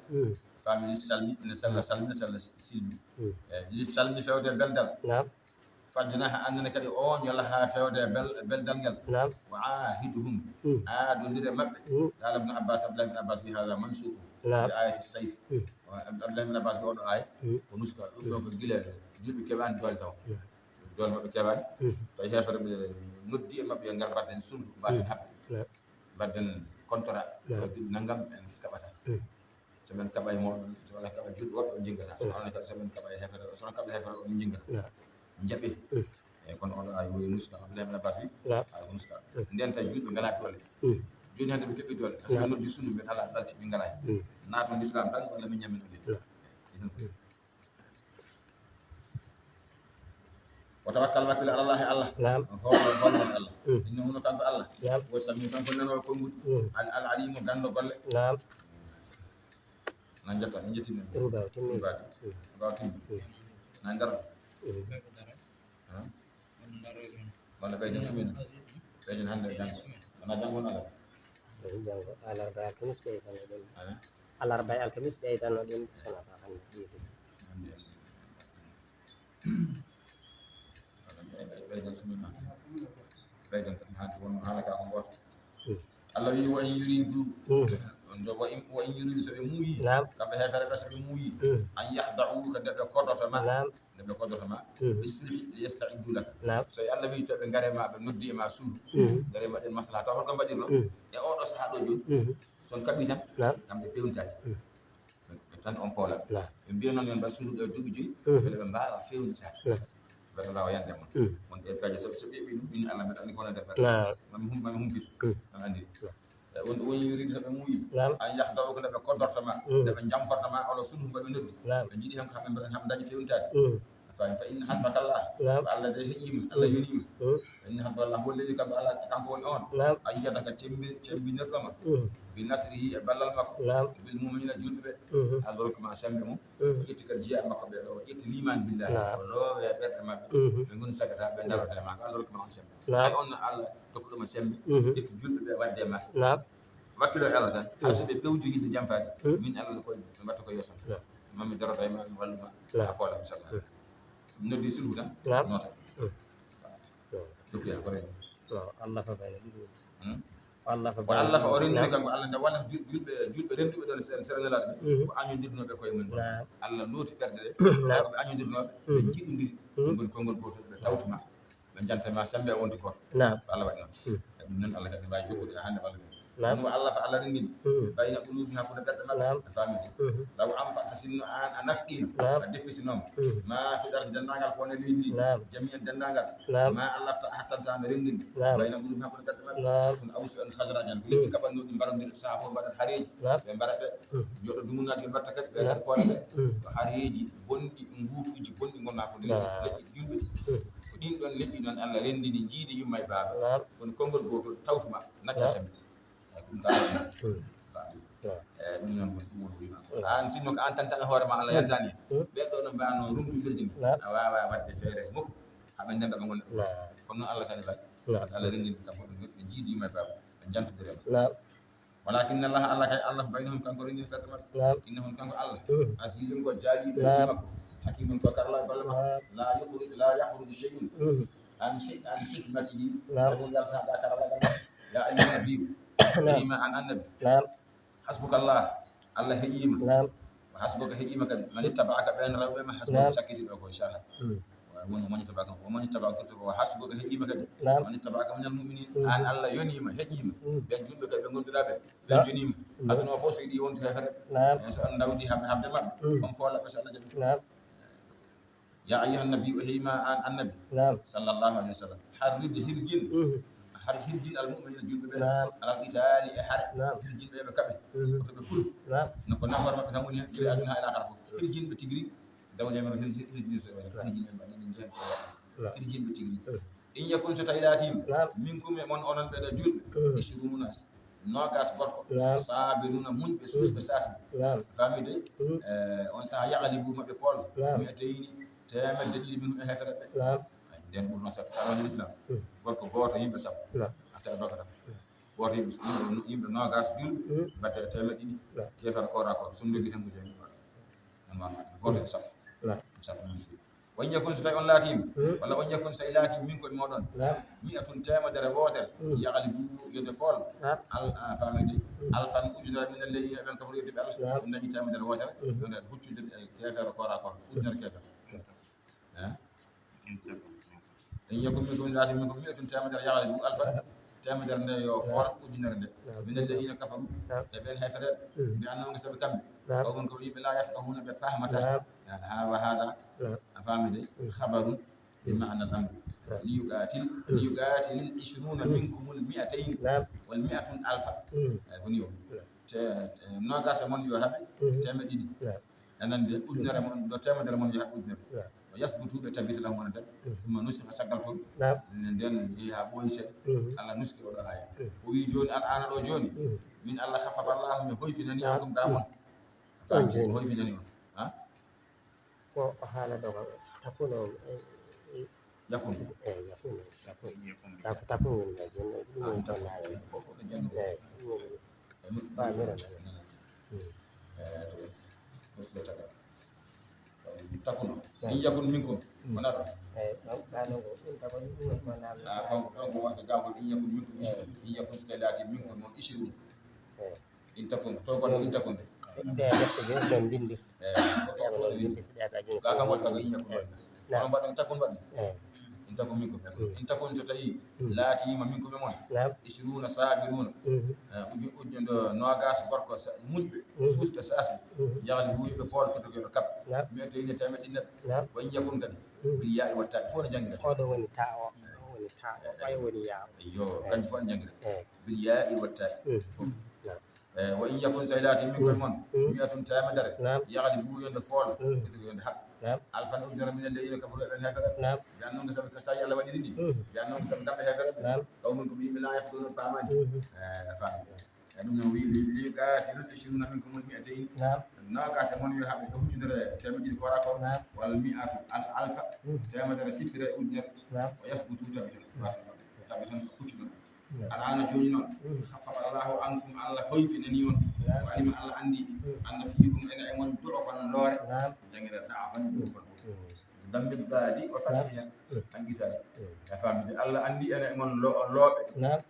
Faami lissalmi, ne sella salmi, ne sella silmi. Eh, lissalmi, fewde beldal. Fajnah, annene kadi ooño lahaa fewde bel-, beldal ngal. Wa ahiduhum, aadondire maɓɓe. Qala Ibn Abbas, Abdullah Ibn Abbas wi, hada mansukh bi ayati sayf. Wa Abdullah Ibn Abbas wi, oɗo aaya ko nuska, ɗum ɗo ko gila julɓe keɓaani doole taw. Doole maɓɓe keewaani. Tawi heefere ɓe noddi e maɓɓe, yo ngar mbaɗen sulhu, mbaten haɓɓe. Mbaɗen contrat, ko duuɓi nanngam en kaɓata. So men kaɓay mo, so wona kaɓa julɓe woɓɓe, on njiggata. So wona kadi so men kaɓay heefere, so wona kaɓa heefere, on njiggata. Njaɓe. Eyi, kono oɗo aaya woyi nuska, Abdullah ibn Abbas wi, aaya ko nuska. Nden tawi julɓe ngalaa doole. Jooni hannde ɓe keɓi doole. Par ce que noddi sulhu, mbiɗa alaa ɗalti, ɓe ngalaa heen. Naaton l'islam tan, walla min ñammen on. Wa tawakkal, wakkil ala Allahi, Allah. Naam. Hoolo, hoolo Allah. Innahu, no kanko Allah. Naam. Huwa samiu, kanko nanoowo konnguɗi. Al, al alimu, ganndo golle. Naam. Na jetta, en jetti men. Ɗum ɓaawo timmi. Ɗum ɓaawo. Ɗum ɓaawo timmi. Na ngar. Walla ɓe jon sumin. Ɓe jon hannde e janngo. Wona janngo, wona alarba. Janngo, alarba, alkamis ɓe tan ɗum. Alarba e alkamis ɓeydanno ɗum, sona ko hannde ɓeydi. Ɓeyden tan, haa wonno haala ka ko gooto. Allah wi, wa in yuridu, on ɗo, wa in, wa in yuridu, so ɓe muuyi, naam, kamɓe heefere ɓe, so ɓe muuyi, an yakhda'uka, nde ɓe koddoto ma, naam, nde ɓe koddoto ma, ɓe sulhi, li yasta'iddu laka. Naam. So Allah wi to ɓe ngare ma, ɓe noddi e ma sulhu, ngare ma ɗen maslaha, taw holko mbaɗirno? E oɗo sahaa ɗo jooni, so on kaɓi tan, naam, kamɓe pewnitaake. Ɓe tan on poola. Naam. Ɓe mbiya noon, yo on mbaɗ sulhu ɗo e duuɓi joyi, mbele ɓe mbaawa feewnitaade. Naam. Mbele ɓe mbaawa yande mon. Wonde e peeje, so, so ɓe ɓe ɗum, min Allah mbeɗa anndi ko wonande mbaɗa. Naam. Mami hum-, mami humpito. Mami anndi. Naam. E wonde woni yuridu, so ɓe muuyi. Naam. An yakhda'uka, nde ɓe koddorto ma, nde ɓe jamforto ma, walla sulhu mbaɗi noddi. Naam. Ɓe njiɗi hen ko haɓe mbaɗa, haɓe dañi feewnitaade. Fa, fa inna hasbaka Allah. Naam. Ko Allah de heƴiima, Allah yoniima. Mm. Fa inna hasbaka Allah, huwa alladhi, kanko Allah, kanko woni on. Naam. Ayyadaka, cembi-, cembinirɗo ma. Mm. Bi nasrihi, e ballal makko. Naam. Bil mu'minina, julɓe ɓe. Mhm. Allah rokki ma sembe mum. Mhm. O ƴetti kadi jeyaa makko ɓe ɗo, o ƴetti liimaan billahi. Naam. O loowe ɓerɗe maɓɓe. Mhm. Ɓe ngoni sagata, ɓe darata e ma. Ko Allah rokki ma on sembe. Naam. Hay on no Allah tokkuɗo ma sembe. Mhm. Ƴetti julɓe ɓe wadde e ma. Naam. Wakkilo e Allah tan. Hay so ɓe pewti yidde janfaade, min Allah ko ɓe mbatta ko yeeso. Naam. Ma mi darata e ma, mi wallu ma. Naam. A koola, inchallah. Noddi sulhu tan, naam, noota. Tokki hen ko rewɓe. Naam. Allah fa bayna ɗiɗo. Hmm? Allah fa, o Allah fa, o renndini kanko Allah nde walla jul-, julɓe, julɓe rennduɓe ɗon sera, sera Nelaaɗo ɓe, mhm, ko añodirnooɓe koye mum. Naam. Allah looti ɓerɗe ɗe, naam, ko ɓe añodirnooɓe, ɓe, mhm, njiɗondiri, mhm, ɓe ngoni konngol gootol, ɓe tawtuma. Ɓe njanta ma sembe, a wonti gooto. Naam. Ko Allah waɗi noon. Hmm. E ɗum noon, Allah kadi ne waawi jokkude haa hannde, Allah ɗum. Naam. Kono Allah fa, Allah renndini. Hmm. Bayna quluubihim, hakkunde ɓerɗe maɓɓe. Naam. A faami ɗum? Hmm. Law anfaqta, sinno aan a nafqino, naam, a deppisinooma. Hmm. Maa fil ardi, denndaangal ko woni e leydi ndi. Naam. Jamii'an, denndaangal. Naam. Maa allafta, a hattantaano renndinde. Naam. Bayna quluubihim, hakkunde ɓerɗe maɓɓe. Naam. Kono awsu en Khazraj en, ko yimɓe, hmm, kaɓannoo ɗum, mbaɗondiri, sahaa fof mbaɗat hareeji. Naam. Ɓe mbaɗa ɓe. Hmm. Jooɗo dumunaaji ɓe mbaɗta kadi, ɓe, naam, kadi koole ɓe. Hmm. Ko hareeji bonɗi, nguutuuji bonɗi ngonaa ko leƴƴi, naam, leƴƴi julɓe. Hmm. Ko ɗin ɗon leƴƴi noon Allah renndini, jiidi yumma e baaba. Naam. Woni konngol gootol tawtuma, natta, naam, sembe. Eyi, ɗum ka, hmm, faami. Naam. Eyi, ɗum noon woni, ɗum woni ko yima. Naam. Aan sinno ko aan tan tan e hoore ma, Allah, hmm, yaltaani. Hmm. Ɓee ɗoo no mbaano rumtondirde ni. Naam. A waawaa waɗde feere mukk haa ɓe ndenda ɓe ngona. Naam. Kono noon Allah kadi waɗi. Naam. Allah renndini kam ko ɓe, ɓe jiidi yumma e baaba, ɓe njantondiri e ma. Naam. Walakinna Allah, Allah kay, Allah baynahum, kanko renndini ɓerɗe maɓɓe. Naam. Innahu, kanko Allah, hmm, azizun, ko jaaliiɗo e, naam, makko, hakimun, ko karlaaɗo golle makko. Naam. La yukhruju, la yakhruju shay'un, hmm, an hik-, an hikmatihi. Naam. Tawi ngal sahaa ka karlaagal makko. Ya ayyuhan nabiyyu, naam, yima aan annabi. Naam. Hasbukallah, Allah heƴiima. Naam. Wa hasbuka, heƴiima kadi. Man ittaba'aka, ɓeen rewɓe ma, hasbuka, naam, sakkitiiɗo ko sharha. Hmm. Wa, won, wa man ittaba'aka, wa man ittaba'aka, firti ko, wa hasbuka, heƴiima kadi. Naam. Man ittaba'aka minal mu'minin. Hmm. Aan Allah yoniima, heƴiima. Hmm. Ɓeen julɓe kadi ɓe ngondiraɓe, ɓe, naam, yoniima. Hmm. Aduna o fof so yiɗi wontu heefere. Naam. Ɓeen so Allah nawdi haɓ-, haɓde maɓɓe, hmm, on foola ɓe so Allah jaɓi. Naam. Ya ayyuhan nabiyyu, o heyi ma aan annabi. Naam. Sallallahu alayhi wa sallam. Harrij, hirjin. Mhm. Har hirjin al mu'minina, julɓe ɓe. Naam. Alal qitaali, e hare. Naam. Hirjin ɓe, ɓe kaɓe. Mhm. Woto ɓe kulu. Naam. No ko nafoore maɓɓe tan woni heen, gila aduna haa e laakhara fof. Hirjin ɓe tigi rigi. Daw jam hirjin, hirjin so ɓe. Naam. Hirjin ɓe mbaɗi ɗum jehen. Naam. Hirjin ɓe tigi rigi. Mhm. In yakun, so tawi laatiima, naam, minkum, e mon onon ɓeɗo julɓe, mm, ishruna, noogas gorko, naam, sabiruna, muñɓe, mm, suusɓe, saasɓe. Naam. Faami de? Mm. Eh, on sahaa yaghlibu, maɓe pool, naam, mi'atayni, teemedde ɗiɗi, minhum, e heefereɓe. Naam. Ay, nden ɓurno sattu, alal islam. Mm. Gorko gooto, yimɓe sappo. Naam. A tawi bakata. Mm. Gooto, yimɓe, yimɓe, yimɓe noogas julɓe, mm, mbaɗde e teemedde ɗiɗi, naam, keefeero koora ko, so ndogi tan ko jooni. Gooto e sappo. Naam. Sattu noon feewi. Wa in yakun, so tawi on laatiima, hmm, walla wa in yakun, so tawi laatiima, minkum, e mooɗon, naam, mi'atun, teemedere wootere, hmm, yaghlibu, yo ɓe pool, naam, al-, a faamii de, hmm, alfan, ujunere, mina alladhina, ɓen kafaru, yedduɓe Allah, naam, ɓe dañi teemedere wootere, hmm, ɓe huccondiri e keefeero koora koora, ujunere keefeero. Eh? In yakun minkum, laati minkum mi'atun, teemedere, yaghlibu alfan, teemedere nde yo pool ujunere nde. Naam. Mina alladhina kafaru, naam, e ɓen heefereɓe, hmm, bi annahum, sabi kamɓe, naam, qawmun, ko yimɓe, la yafqahuna, ɓe paamataa. Naam. Ah, wa hadha, naam, a faamii de, hmm, khabarun bi ma'na al-amr. Naam. Li yuqatil, hmm, li yuqatil al ishruna, hmm, minkum al mi'atayn, naam, wal mi'atu al alfa. Hmm. Eh, ko ni o. Naam. Te, te noogas e mon yo haɓe, mhm, teemedde ɗiɗi. Naam. Anan de, ujunere mon, ɗo teemedere mon yo haɓe ujunere. Naam. Wa yathbutu, ɓe tabbita, lahum, wona nder. Mhm. Thumma nusikha, caggal toon. Naam. Nden, nden yehi haa ɓooyi seeɗa. Mhm. Allah nuski oɗo aaya. Mhm. O wi jooni, al aana ɗo jooni. Mhm. Min Allah, khaffafa Allahu, mi hoyfinani, naam, ankum, gaa mon. Mhm. Faami, jooni mi hoyfinani on. Ha? Ko o haala ɗo ko takuno, eh, eh, yakun. Eh, yakun. Takun. Tak-, takun woni ɗo, jooni ɗum woni ɗo nawi. Fof, fof no janngi. Eh, ɗum woni. Eh, mo-, faamira mo. Hmm. Eh, to, to, to, to, takuno. Eh. In yakun minkum. Hmm. Wona ɗo. Eh, ɗon, ɗa ɗon ko, in takun, ɗum woni ko nawi. Ah, kon, kon ko wonde gaa ko in yakun minkum ishrun. Eh. In yakun, so tawi laati minkum noon ishrun. Eh. In takun, to gonɗo in takun de. Ɗe defte ɗe, ɗon mbinndi. Eh, ko fof ɗon mbinndi, ɗe ka joni. Ga kam waɗi ka in yakun waɗi. Naam. Kono mbaɗɗon takun waɗi. Eh. In takun minkum. Mm. In takun so tawi, mm, laatiima minkum e mon. Naam. Ishruna sabiruna. Mhm. Eh, uju-, uju-, ndo noogas gorko sa-, muñɓe, mm, suusɓe, saasɓe. Mhm. Yaghlibu, ɓe pool, firti ko ɓe kaɓa. Naam. Mi'atayni, teemedde ɗiɗi neɗɗo. Naam. Wa in yakun kadi. Mm. Bil yaa'i wa taa'i. Fof no janngiree. Oɗo woni taa o. Ɗo woni taa o. Eh, ɓay woni yaa o. Eyyo, eh, kanjum fof no janngiree. Eh. Bil yaa'i wa taa'i. Mm. Fof. Naam. Eh, wa in yakun, so tawi laatii, minkum, mm, mon, mm, mi'atun, teemedere, naam, yaglibu, yo nde fool, mm, fiti ko yo nde haɓ, naam, alfan, ujunere, mina alladina kafaru, ɓen heeferɓe. Naam. Ɓe annoo ko sabi ko sa'i Allah waɗiri ɗi. Mm. Ɓe annoo ko sabi kamɓe heeferɓe. Naam. Qawmun, ko ɓe yimɓe, la yafqahuna, paamaani. Mm. Eh, a faami. E ɗum noon, wi, li, li yuqatilul ishiruna minkumul mi'atayn. Naam. Noogaas e mon yo haɓe, ɗo huccundere teemedde ɗiɗi ko waɗa ko. Naam. Wal mi'atu, al, alfa, mm, teemedere sippira e ujunere. Naam. Wa yasbutu, tabiton, tabiton ko huccundere. Al'aana, jooni noon, khaffafa Allahu ankum, Allah hoyfinani on. Wa alima, Allah anndi, anna fiikum, ene e mon, du'fan, loore. Janngira da'fan, du'fan. Dammi daadi o fati hen, anngitaani. A faamide, Allah anndi ene e mon lo-, looɓe.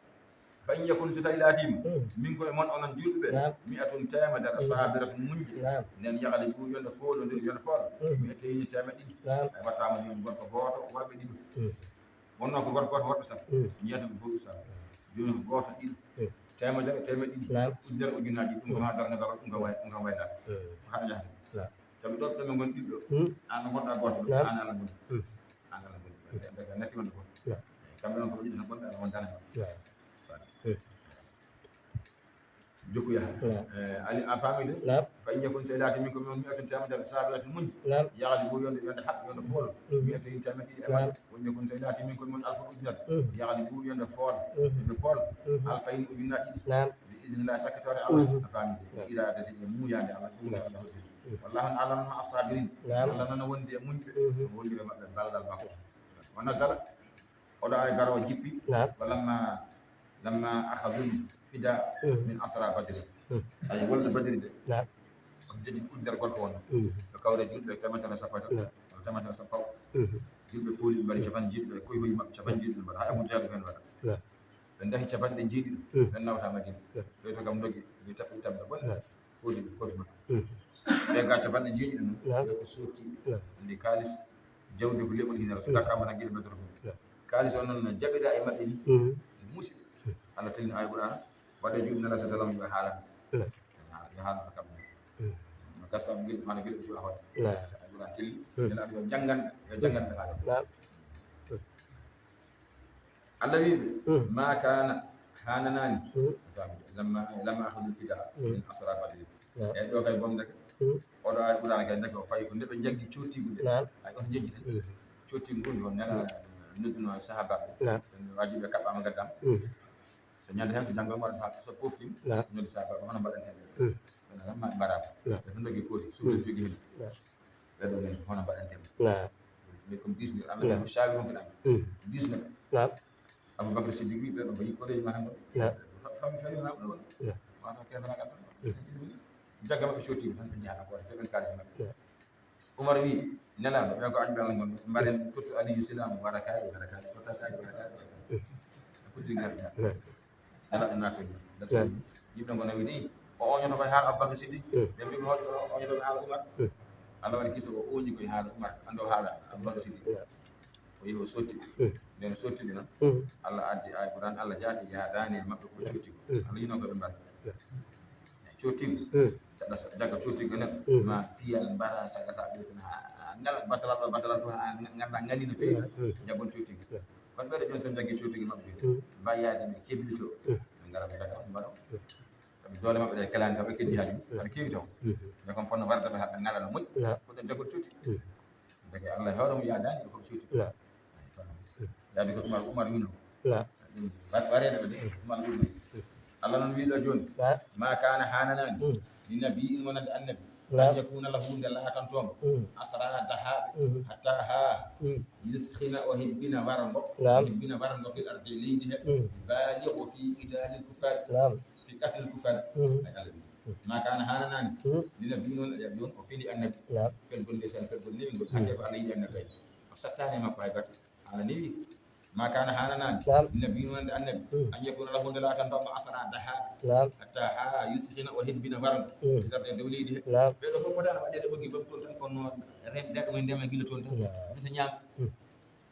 Fa in yakun, so tawi laatiima, minkum, e mon onon juulɓe ɓe, mi'atun, teemedere, sabiratun, muñje, nden yaglibu, yo nde foolondir, yo nde fool. Mi'atayni, teemedde ɗiɗi. Ay wattaama jooni gorko gooto, worɓe ɗiɗo. Wonno ko gorko gooto, worɓe sappo. Mm. Jeetati fof ko sappo. Jooni ko gooto, ɗiɗi. Mm. Teemedere, teemedde ɗiɗi. Naam. Ujunere, ujunnaaji. Ɗum ko haa darnga daro, ɗum ko way-, ɗum ko waylaade. Mm. Ko haɗa jahde. Naam. Sabu ɗo, ɗo ɓe ngoni ɗiɗo. Mm. Aan ɗo ngonɗaa gooto. Naam. Aan Allah ngoni. Mm. Aan Allah ngoni. Mm. Ɓe, ɓe natti wonde gooto. Naam. Kamɓe noon ko ɓe ɗiɗo tan ngonɓe, Allah won darnga. Naam. Mm. Jokku yaha. Naam. Eh, ali, a faami de? Naam. Fa in yakun, so tawi laatii, minkum, e mon, mi'atun, teemedere, sabiratun, muñje. Naam. Yaglibu, yo nde, yo nde haɓ, yo nde fool. Mhm. Mi'atayni, teemedde ɗiɗi e maɓɓe. Naam. Wa in yakun, so tawi laatii, minkum, e mon, alfun, ujunere. Mhm. Yaglibu, yo nde fool. Mhm. Yo nde fool. Mhm. Alfayni, ujunnaaji ɗiɗi. Naam. Bi idnillah, sakkitoore Allah. Mhm. A faami de? Naam. Iraadati e muuyaande Allah, ɗum ko Allah hoddiri. Mhm. Wallahu, Allah noon, ma'a sabirin. Naam. Allah noon wonndi e muñɓe. Mhm. Wonndi e maɓɓe ballal makko. Wa nazala. Oɗo aaya garoowo jippi. Naam. Ko lamma, lamma akhadhul fida, mm, min asra Badri. Mm. Ay, wolde Badri de. Naam. Ko jejji ujunere gorko won. Mm. Ɓe kawri juulɓe teemedere sappo e tati. Naam. Teemedere sappo. Mm. Juulɓe pooli ɓe mbaɗi capanɗe jeeɗiɗi, e koy hoyi maɓɓe capanɗe jeeɗiɗi ɓe mbaɗa. Haa Abu Jahal ɓe mbaɗa. Naam. Ɓe ndahi capanɗe jeeɗiɗi, mm, ɓe nawta Madina. Naam. Ɓe to kam ndogi, ɓe tappi tamɓe bonde. Naam. Koodi, koodi makko. Mm. Ɓe ga capanɗe jeeɗiɗi noon, naam, ɓe ko sotti. Naam. Ndi kaalis, jawdi ko leɓol hinere, so, mm, dakkaama tan gila bedoro ɗum. Naam. Kaalis on noon no jaɓira e maɓɓe ni. Mm. Musi. Allah tellini aaya Qur'aana, waɗa juuɗe Nela sallam yo haalan. Naam. Yo haalan kamɓe. Mm. No gasta on gila, mana gila ɓe cuwa hoore. Naam. Aaya Qur'aana telli, mm, Nela yo janngan, yo janngan ɓe haala. Naam. Mm. Allah wi'i ɓe, mm, ma kana, haananaani. Mm. A faami? Lamma, lamma akhadhul fida, mm, min asra Badri. Naam. E ɗo kay bonde, mm, oɗo aaya Qur'aana kay ndeke o fayi ko nde ɓe njaggi cottiigu nde. Naam. Ay, on jejjita. Mm. Cottiigu ngu, on Nela, mm, nodduno sahaabaaɓe. Naam. Waajibi ɓe kaɓɓaama ngaddam. Mm. So ñande heen, so janngo waɗata, so poftin, naam, noddi sahaabaaɓe, hono mbaɗanten ɓe? Mm. Ɓe nana ma mbaɗaama. Naam. Ɓe to ndogi kooti, suudu, mm, jogi heen. Naam. Ɓe ɗo nen, hono mbaɗanten ɓe? Naam. Mais comme dix mille, Allah, naam, shawirhum fil amr. Mm. Dix mille. Naam. Abubakar Siddiq wi, ɓe ɗo ko yikkoreeji ma tan ɗo. Naam. Fa-, fammi fawi ma ɗo. Naam. Wata ke fana ka. Mm. Jagga maɓɓe cotti tan ɓe njaha ko te ɓen kaalis maɓɓe. Naam. Umar wi, Nelaaɗo, ɓe ko añɓe Allah ngon, mbaren tottu Aliyu Sila mo waɗa kaari, waɗa kaari, totta kaari, waɗa kaari, waɗa kaari. Mm. Ɓe puttiri gila. Naam. Nelaaɗo naattoyi. Naam. Yimɓe ngona wi ni, o oñoto koye haala Abubakar Siddiq. Mm. Ɓe mbi ko holto o oñoto koye haala Umar. Mm. Allah waɗi kisa o oñi koye haala Umar, ando haala Abubakar Siddiq. Naam. O yehi o sotti. Mm. Nden o sotti ɓe noon. Mm. Allah addi aaya Qur'aan, Allah jaati yaadaani e maɓɓe ko ɓe cotti ko. Mm. Allah yino ko ɓe mbaɗa. Mm. Cottiigu. Mm. Saɗa sa-, jagga cottiigu enen. Mm. Ma piya mbara sagata ɓe tan ha, ha ngala basala ɗo, basala to ha nga-, ngannda ngani no feewi. Mm. Jagon cottiigu. Mm. Kono ɓeɗo jooni so jaggi cottiigu maɓɓe. Mm. Mbayaade ɓe keblito. Mm. Ɓe ngara ɓe daga mbaɗo. Mm. Sabu doole maɓɓe ɗe kelaani kam ɓe keddi haaji. Mm. Aɗa keewi taw. Mm. Mais comme ponno warde ɓe ha ɓe ngala no moƴƴi. Mm. Ko ɗen jagol cottiigu. Mm. Ndeke Allah e hoore mum yaadaani e ko ɓe cuuti. La. Yaadi ko Umar, Umar wino. La. Ɗum wa-, wareede ɓe de, Umar wino. Allah noon wiiɗo jooni, la, ma kana haananaani, mm, li nabiyyin wonande annabi, la, an yakuna lahu nde laatantoomo, mm, asra dahaaɓe, mm, hatta haa, mm, yuskhina o hebbina warango, la, o hebbina warango fil ardi e leydi he, mm, balighu fi qitalil kuffar. La. Fi qatlil kuffar. Mhm. Ay Allah wi. Mhm. Ma kana haananaani. Mhm. Li nabiyyin noon, e ɗon o feli annabi. Naam. Felgol nde sen, felgol newingol. Mhm. Hakke ko Allah yiɗi annabi kay. O sattaani e makko hay batte. Allah newi. Ma kana haananaani. Naam. Li nabiyyin wonande annabi. Mhm. An yakuna lahu nde laatanta mo asra daha. Naam. Hatta haa yuskhina o hebbina warango. Mhm. Darde dow leydi he. Naam. Ɓe ɗo fof potaano waɗeede ɓoggi bam toon tan kono ren-, ren-, ɗum en ndema gila toon tan. Naam. Ɗum to ñaam. Mhm.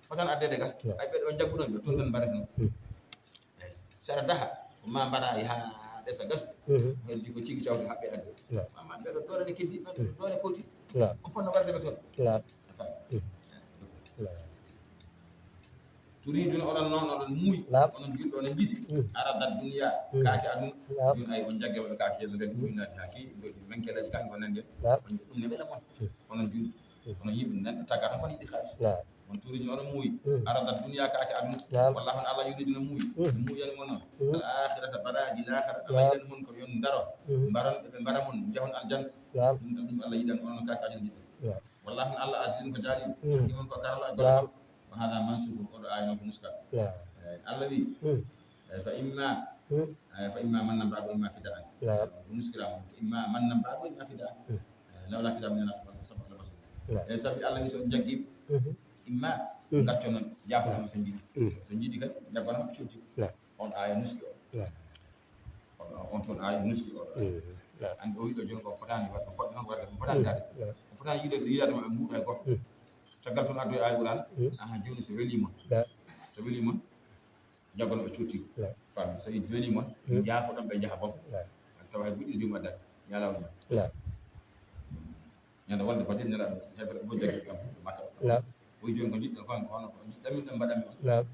Fotan addeede ga. Naam. Ay ɓe ɗo jagguɗon ɓe toon tan mbaɗata ɗum. Mhm. Eyi. So aɗa daha, ko ma mbaɗa e haa ɗesa gasde. Mhm. Heddi ko cigi cawte haɓɓe adde. Naam. Amma ɓe ɗo doole ne keddi, ɓe ɗo, mhm, doole kooti. Naam. On ponno warde ɓe toon. Naam. A faami? Mhm. Naam. Turiduna, oɗon noon, oɗon muuyi. Naam. Onon julɓe, oɗon njiɗi. Mm. Arada dunya, Mm. kaake aduna. Naam. Jooni ay on jagge waɗa kaake yeeso nden, ɗum naati haa keewi, ɗo ɗi mankeleeji kaake ko nanndi. Naam. On ɗum ne wela mon. Mm. Onon julɓe, Mm. onon yimɓe nan tagata kon yiɗi xaalis. Naam. On turiduna, oɗon muuyi. Mm. Arada dunya, kaake aduna. Naam. Wallahu, on Allah yuriduna muuyi. Mm. Muuyi yani mon noon. Mm. Al akhirata, baraji lakhira. Naam. Allah yiɗan mon ko yon ndaro. Mm. Mbaran ɓe, ɓe mbara mon, jahon aljanna. Naam. Ɗum ɗum Allah yiɗan, onon kaake aduna yiɗan. Naam. Wallahu, on Allah azizun ko jaaliɗo. Mm. Hakimun ko karala e golle Naam. makko. Wa hada mansukh, oɗo aaya noon ko nuska. Naam. Eh, Allah wi, Mm. eh, fa imma, Mm. eh, fa imma mannan ba'du, imma fida'an. Naam. Ko nuskira mo, fa imma mannan ba'du, imma fida'an. Mm. Eh, lawla kitab min nas, sabaqakum. Naam. Eh, sabi Allah wi so on jaggi, Mhm. imma Mm. gacco noon, jaafoɗa mo so jiɗi. Mm. So jiɗi kadi, jaggono mo cuuti. Naam. On aaya nuski o. Naam. On, on toon aaya nuski o. Mm. Naam. Anndi o wiɗo jooni ko fotaani waɗde, ko poɗɗo noon waɗde, ko fotaani Mm. daade. Naam. Ko fotaani yiɗde, yiɗaade mo ɓe mbuuɗa e gooto. Mm. Caggal toon addoy aaya Qur'an, Mm. aha, jooni so welii mon. Naam. So welii mon, jaggono ɓe cuuti. Naam. Faami, so welii mon, Mm. njaafoɗon ɓe njaha boom. Naam. Tawa hay buɗɗi joom adda, yalaaw ñaam. Naam. Ñande wonde Badri, Nelaaɗo heefere ko jaggi kam, Makka. Naam. O wi jooni ko njiɗɗon ko, hono ko njiɗɗon min, ɗum mbaɗan mi on. Naam.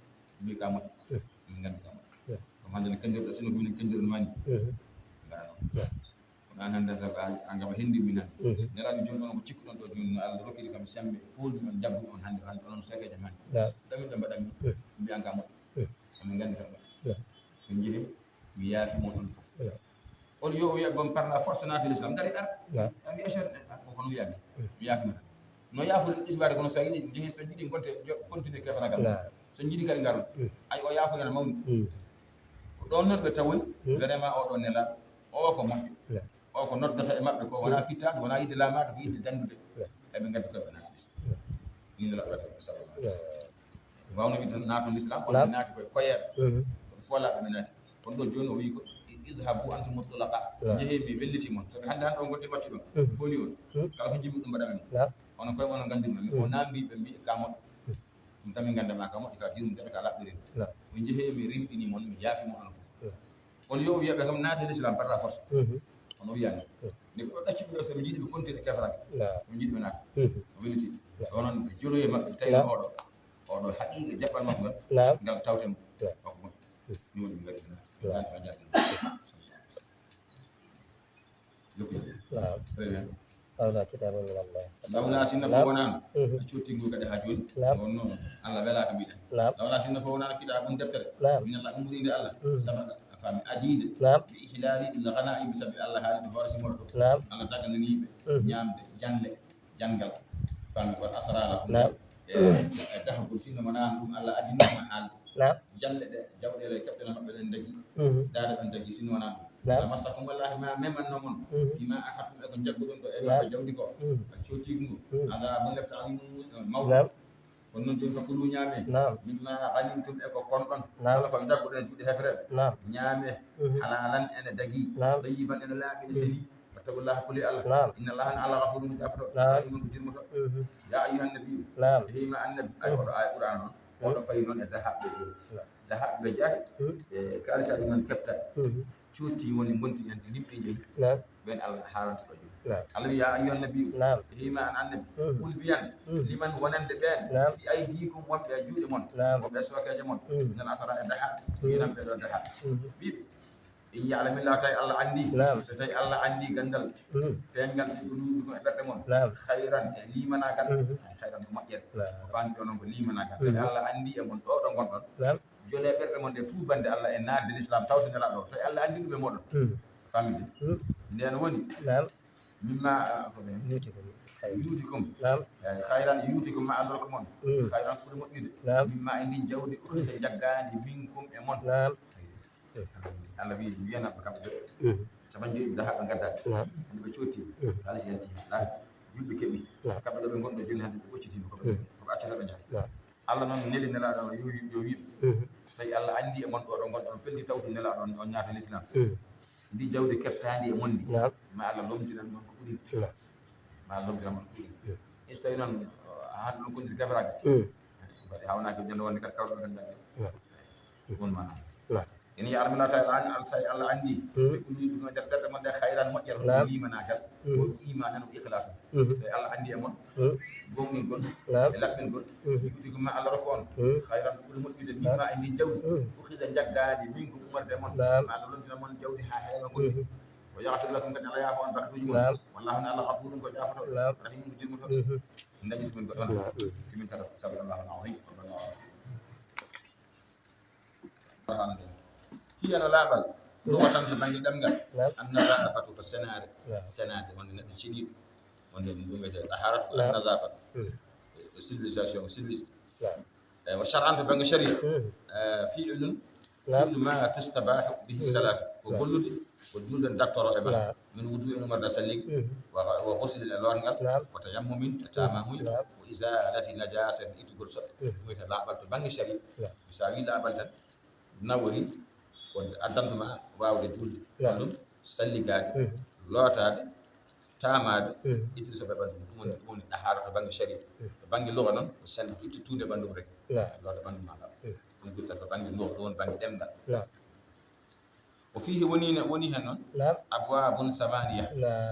Mbi ka moƴƴi. Mm. Min nganndi ka moƴƴi. Mm. Ko hannde ne kenndirɗo, sino ko minen kenndirɗo mani. Mhm. Mbaɗa noon. Naam. Kono aan hannde a, a ngam a henndi min hannde. Mhm. Nelaaɗo jooni onon ko cikkuɗon ɗo jooni no Allah rokkiri kam semmbe, poolmi on, jaggumi on hannde, hannde onon seekeejo men. Naam. Ɗum min ɗo mbaɗan min. Mm. Mbiyan ka moƴƴi. Mm. Amin nganndi kam moƴƴi. Naam. Min njehi, mi yaafi mon on fof. Naam. On yo o wiya bon par la force naati l'islam, ngari ar. Naam. Ami ashar, ko kono wiyaani. Mm. Mi yaafi mon. No yaafude ɗum isbaade kono so a yiɗi jehe, so jiɗi ngonte, jo-, continue kefanagal. Naam. So jiɗi kadi ngaron. Mm. Ay o yaafo yana mawni. Mm. Ko ɗon noon ɓe tawoy, Mm. vraiment o ɗo nela, o ko moƴƴo. Naam. O ko noddata e maɓɓe ko wona Mm. fittaade, wona yiɗde laamaade, ko yiɗde danndude. Naam. Eɓe ngaddi koye ɓe naati l'islam. Naam. Ni nela ɓe sallallahu alaihi wasallam. Naam. Wawno wiide tan naaton l'islam, on Naam. ɓe naati koye koyeer. Mhm. Kono folaɓe ɓe naati. Kono ɗo jooni o wi ko, "Idhabu antum tulaqa." Naam. Njehee mi welliti mon. Sabi hannde hannde on ngonti maccuɗon. Mhm. Foli on. Mhm. Kala ko jimmi ɗum mbaɗa men. Naam. Onon koye mon on nganndirno. Mi o Mhm. namndi ɓe mbi ka moƴƴo. Mhm. Ɗum tan min ngannda ma ka moƴƴo, ka diwmi tan ka laɓɓirin. Naam. O njehee mi rimɗini mon, mi yaafi mon onon fof. Naam. On yo o wiya ɓe kam naate l'islam par la force. Mhm. Kono o wiyaani. Mhm. Nde ko ɗo ɗacci ɓe ɗo, so ɓe njiɗi ɓe kontiri kefraaka. Naam. So ɓe njiɗi ɓe naata. Mhm. O welliti. Naam. Ɗo noon ɓe joloye maɓɓe tawi Naam. oɗo. Oɗo haqiiqa jaɓɓal makko ngal, Naam. ngal tawten Naam. makko makko. Ni woni ɓe ngarti naata. Naam. Naata ɓe njaɓɓi. Jokki. Naam. Très bien. Hawla kitabun min Allah. Lawla sinno Naam. fof wonaano. Mhm. A cotti ngu kadi haa jooni. Naam. Wonno Allah welaaka mbiɗen. Naam. Lawla sinno fof wonaano kitabun deftere. Naam. Min Allah ummoriinde Allah. Mhm. Sabaka a faami adiinde. Naam. Bi ihlali il ghanaim sabi Allah haali to hoore simorto. Naam. Allah daganani ɓe Mhm. ñaamde, jannde, janngal. Faami ko asra lakum. Naam. E, e dahgol sinno wonaano ɗum Allah addinoma haalde. Naam. Jalle ɗe, jawɗeele keɓɗe no maɓɓe ɗen dagi. Mhm. Daade ɗon dagi, sinno wonaa ɗum. Naam. La massakum, wallahi ma memanno mon. Mhm. Fima akhadtum, e ko njagguɗon ɗo, e Naam. maɓɓe jawdi ko. Mhm. A cooti ngu. Mhm. Adabun lepta azimun mus-, eh, mawɗo. Naam. Kono noon jooni fakulu ñaame. Naam. Mimma ghanimtum, e ko konɗon. Naam. Kala ko njagguɗon e juuɗe hefereɓe. Naam. Ñaame. Mhm. Halalan ene dagi. Naam. Tayyiban ene laaɓi, ene Mhm. seli. Wattaqullaha, kuli Allah. Naam. Inna Allaha, Allah ghafurun ko jaafoto. Naam. Rahimun ko jurmoto. Mhm. Ya ayyuhan nabiyyu. Naam. Hima annabi. Ay Mhm. oɗo ay Qur'an noon. Oɗo fayi noon e dahaɓɓe jooni. Naam. Dahaɓɓe jaati, Hmm. e kaalisa ɗumen kepta. Hmm. Cotti woni ngonti ñande limɗi jeyi. Naam. Ɓen Allah haalanta ɗo jooni. Naam. Allah wi, "Ya ayyuhan nabiyyu, Naam. hima an annabi, Hmm. qul wiyan, Hmm. liman wonande ɓeen, Naam. fi aydikum wonɓe e juuɗe mon, Naam. wonɓe e sookeeje mon, Hmm. ngal asara e dahaɓɓe, Hmm. winan ɓe ɗo dahaɓɓe." Hmm. Wiɓe, "In ya'lamillahu, tawi Allah anndi, Naam. so tawi Allah anndi ganndal, Hmm. peeñngal fi qulubikum e ɓerɗe mon, Naam. khayran e limanaagal, Hmm. khayran ko moƴƴere." Naam. O faami ɗo noon ko limanaagal. Hmm. Tawi Allah anndi e mon ɗo ɗo ngonɗon. Naam. Jole ɓerɗe mon ɗe tuubande Allah e naatde l'islam tawte Nelaaɗo o. Tawi Allah anndi ɗum e mooɗon. Hmm. Famɗude. Hmm. Ndeen woni. Naam. Mimma, ah, ko ɓen? Yutikum. Khayran. Yutikum. Naam. Eh, khayran yutikum ma andorko mon. Hmm. Khayran ɓuri moƴƴude. Naam. Mimma e ndin jawdi ukhidha Hmm. jaggaandi minkum e mon. Naam. Allah wi, wiyanaa ɓe kamɓe ɓe. Hmm. Capanɗe joyi ɓe daha ɓe ngaddaa. Naam. Hande ɓe cotti. Hmm. Kaalis yalti. Naam. Julɓe keɓi. Naam. Kamɓe ɗo ɓe ngonɗo jooni hande ɓe ɓoccitiima ko ɓe, Hmm. ko ɓe accata ɓe njaha. Naam. Allah noon neli Nelaaɗo o yo wi-, yo wiɓe. Mhm. So tawi Allah anndi e mon ɗo ɗo ngonɗon, pelti tawtu Nelaaɗo on, on ñaata l'islam. Mhm. Ndi jawdi keptaandi e mon ndi, Naam. ma Allah lomtinan mon ko ɓuri ndi. Naam. Ma Allah lomtinan mon ko ɓuri ndi. Mhm. So tawi noon, a hannde ɗum kontiri kefraaka. Mhm. Mbaɗi hawnaaki jannde wonde kadi kawɗo kadi dañde. Naam. Ɗum woni maanaam. Naam. إن يعلم الله تعالى, an, an, so Allah anndi, في قلوبكم, e nder ɓerɗe mon ɗe, خيرا, moƴƴere, ko limanaagal, ko iimaanan, ko ikhlaasan. Tawi Allah anndi e mon, goongɗingol, e laɓɓingol, يؤتكم, ma Allah rokku on, خيرا, ko ɓuri moƴƴude, مما, e ndin jawdi, أخذ, jaggaandi, منكم, ummorde e mon, ma Allah lontina mon jawdi haa heewa ngol. ويغفر لكم, kadi Allah yaafa on bakkatuuji mon. والله, Allah, غفور, ko jaafoto, رحيم, ko jurmoto. Ndañi simin goɗɗo on. Simin tata, صدق الله العظيم. هي, no laaɓal, لغة, to bannge ɗemngal, النظافة, ko senaade. Senaade, wonde neɗɗo ceniiɗo, wonde ɗum wiyetee طهارة, النظافة. Ko civilisation, ko civiliste. Eywa, shar'an, to bannge sharia, eh, فعل, فعل ما تستباح به الصلاة, ko gollude, ko julde dattoro e ma, من وضوء, ummorde salligal, وغسل, e lootngal, وتيمم, e taamamuya, وإزالة نجاسة, ittugol soɓe. Ɗum wiyetee laaɓal to bannge sharia. So a wii laaɓal tan, nawori ko addanta ma waawde julde, ɗum salligaade, lootaade, taamaade, ittude soɓe ɓanndu mum. Ɗum woni, ɗum woni طهارة to bannge sharia. To bannge lugha noon, ko sennde, ko ittude tuunde ɓanndu mum rek. Loota ɓanndu ma ngal. Ɗum firta to bannge lugha, ɗum woni bannge ɗemngal. وفيه, woni, woni heen noon, أبواب ثمانية,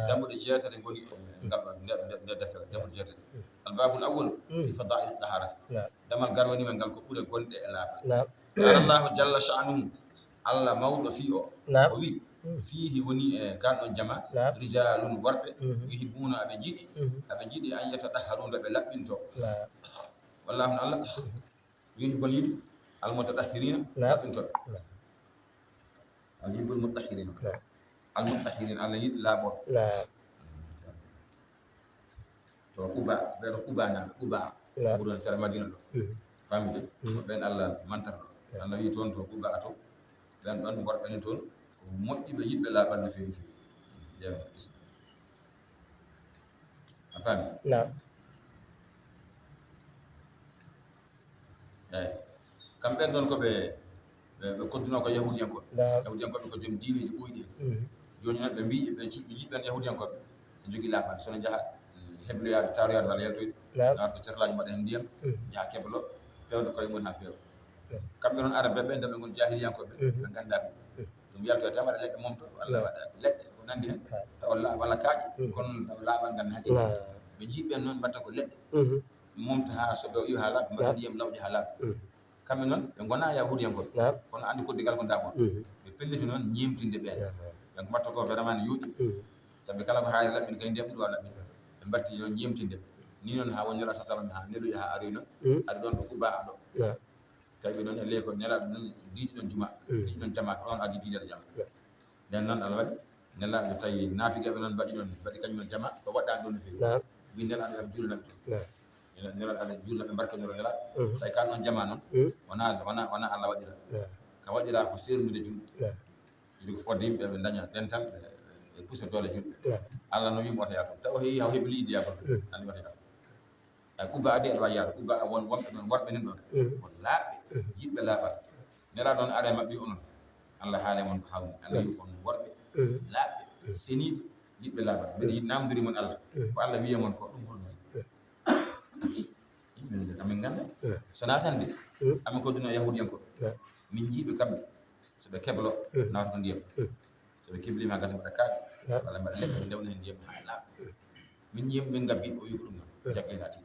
dammuɗe jeetati ngoni e ngal ɗo, nde, nde, nde deftere, dammuɗe jeetati. الباب الأول في فضائل الطهارة. Damal garwaniiwal ngal ko ɓure gonɗe e laaɓal. قال الله جل شأنه, Allah mawɗo fii o, o wii, فيه, woni e ngal ɗon jama, رجال, worɓe, يحبون, aɓe njiɗi, aɓe njiɗi, أن يتطهروا, nde ɓe laɓɓinto. والله, Allah, يحب, yiɗi, المتطهرين, laɓɓintooɓe. الله يحب المطهرين. المتطهرين, Allah yiɗi laaɓooɓe. To Quba, ɓe ɗo Qubanaaɓe, Quba. Wuro en sera Madina ɗo. Famille. Ko ɓen Allah mantarɗo. Allah wi toon to Quba to, ɓen ɗon worɓe ni toon, ko moƴƴuɓe, yiɗɓe laaɓal no feewi feewi. Jeewa, is-, a faami? Eeyi. Kamɓe ɓen ɗon ko ɓe, ɓe, ɓe koddunoo ko Yahuudiyankooɓe. Yahuudiyankooɓe ko joom diineeji ɓuyɗi en. Jooni noon ɓe mbii, ɓe nji-, ɓe njiɗ ɓen Yahuudiyankooɓe. Ɓe njogii laaɓal. So no njaha, mm, hebloyaade, taaroyaade walla yaltoyde, nawata ko cerlaaji, mbaɗa heen ndiyam, njaha keblo, feewda koye mum haa feewa. Kamɓe noon, Arabɓe ɓe, nde ɓe ngoni jaahiliyankooɓe, ɓe nganndaa ɗum. Ɗum yaltoyta tan, waɗa leɗɗe momto, walla waɗa leɗɗe ko nanndi heen, tawa la-, walla kaaƴe, kono tawa laaɓal ngal naati. Ɓe njii ɓeen noon, mbaɗta ko leɗɗe, momta haa soɓe o iwa haa laaɓa, mbaɗa ndiyam lawƴa haa laaɓa. Kamɓe noon, ɓe ngonaa Yahuudiyankooɓe, kono anndi koddigal ko daaɓol. Ɓe pelliti noon ñeemtinde ɓeen. Ɓe ko mbaɗta ko vraiment ne yooɗi. Sabi kala ko haayre laɓɓin, kay ndiyam ɓuri waaw laɓɓin. Ɓe mbaɗti noon ñeemtinde. Nii noon haa woni Nelaaɗo sallallahu alaihi wasallam, haa neloyi haa aroyi noon, ari ɗoon ɗo Quba ɗo. Tawi ɗoon e ley ko Nelaaɗo noon diiƴi ɗoon juma, diiƴi ɗoon jama, ko ɗoon addi diidaade jama. Nden noon Allah waɗi Nelaaɗo tawi naafiqeeɓe noon mbaɗi ɗoon, mbaɗi kañum en jama, ko waɗɗaani ɗoon no feewi. Wi Nelaaɗo yo Allah juulanaɓe toon. Nelaaɗo Allah juulanaɓe, mbarkinoro Nelaaɗo. Tawi kaa ɗoon jama noon, wonaa, wonaa, wonaa Allah waɗira. Ka waɗira ko seerndude julɓe. Ɓe ko fodde yimɓe ɓe ndaña dental, ɓe, ɓe pusa doole julɓe. Allah no wiimo wota yaa toon. Tawi o heewi, o heɓi liidiyaagol. Anndi wota yaa toon. Ay Quba adi aɗa waawi yaade. Quba won wonɓe ɗoon, worɓe nan ɗoon. Ko laaɓɓe, yiɗɓe laaɓal. Nelaaɗo noon ara e maɓɓe onon. Allah haale mon ko hawni. Allah wi on worɓe, laaɓɓe, seniiɓe, yiɗɓe laaɓal. Mbeɗa yiɗi namdori mon Allah. Ko Allah wiya mon ko ɗum holno? Yimɓe nde amin ngannda. So naatande, amin ko duna Yahuudiyankooɓe. Min njiiɓe kamɓe, so ɓe keblo, naata ko ndiyam. So ɓe keblima gasa mbaɗa kaaɗe, walla mbaɗa leɗɗe, ɓe ndewna heen ndiyam haa laaɓa. Min ƴeew, min ngabbi, o wi ko ɗum noon. Jagge naati.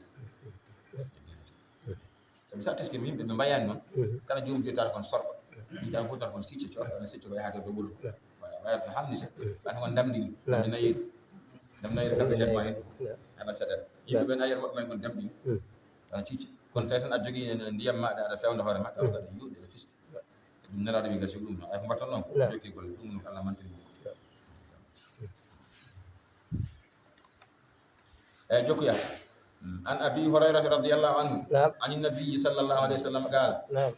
Sabi sa teski yimɓe ɓe mbayani noon, kala joomum jeyi tata kon sorɓa. Yiɗi an fof tata kon sicce, coota, ana sicce ko yahata dow ɓolo. Wala, wala ko hamni se. An ko ndamɗini, ndamɗi nayiri. Ndam nayiri kam ɓe heɓma heen. Heɓat caɗeele. Yimɓe ɓe nayiri woɓɓe men kon ndamɗini. Tan sicce. Kono tawi tan a jogii ndiyam maɗa, aɗa fewndo hoore ma, tawa ko aɗa yuuɗi, aɗa fisti. Ɗum Nelaaɗo wi gasi ɗum noon. Ay ko mbatton noon, ko jokki golle ɗum noon, Allah mantini ɗum. Eeyi, jokku yaa. عن أبي هريرة رضي الله عنه عن النبي صلى الله عليه وسلم قال: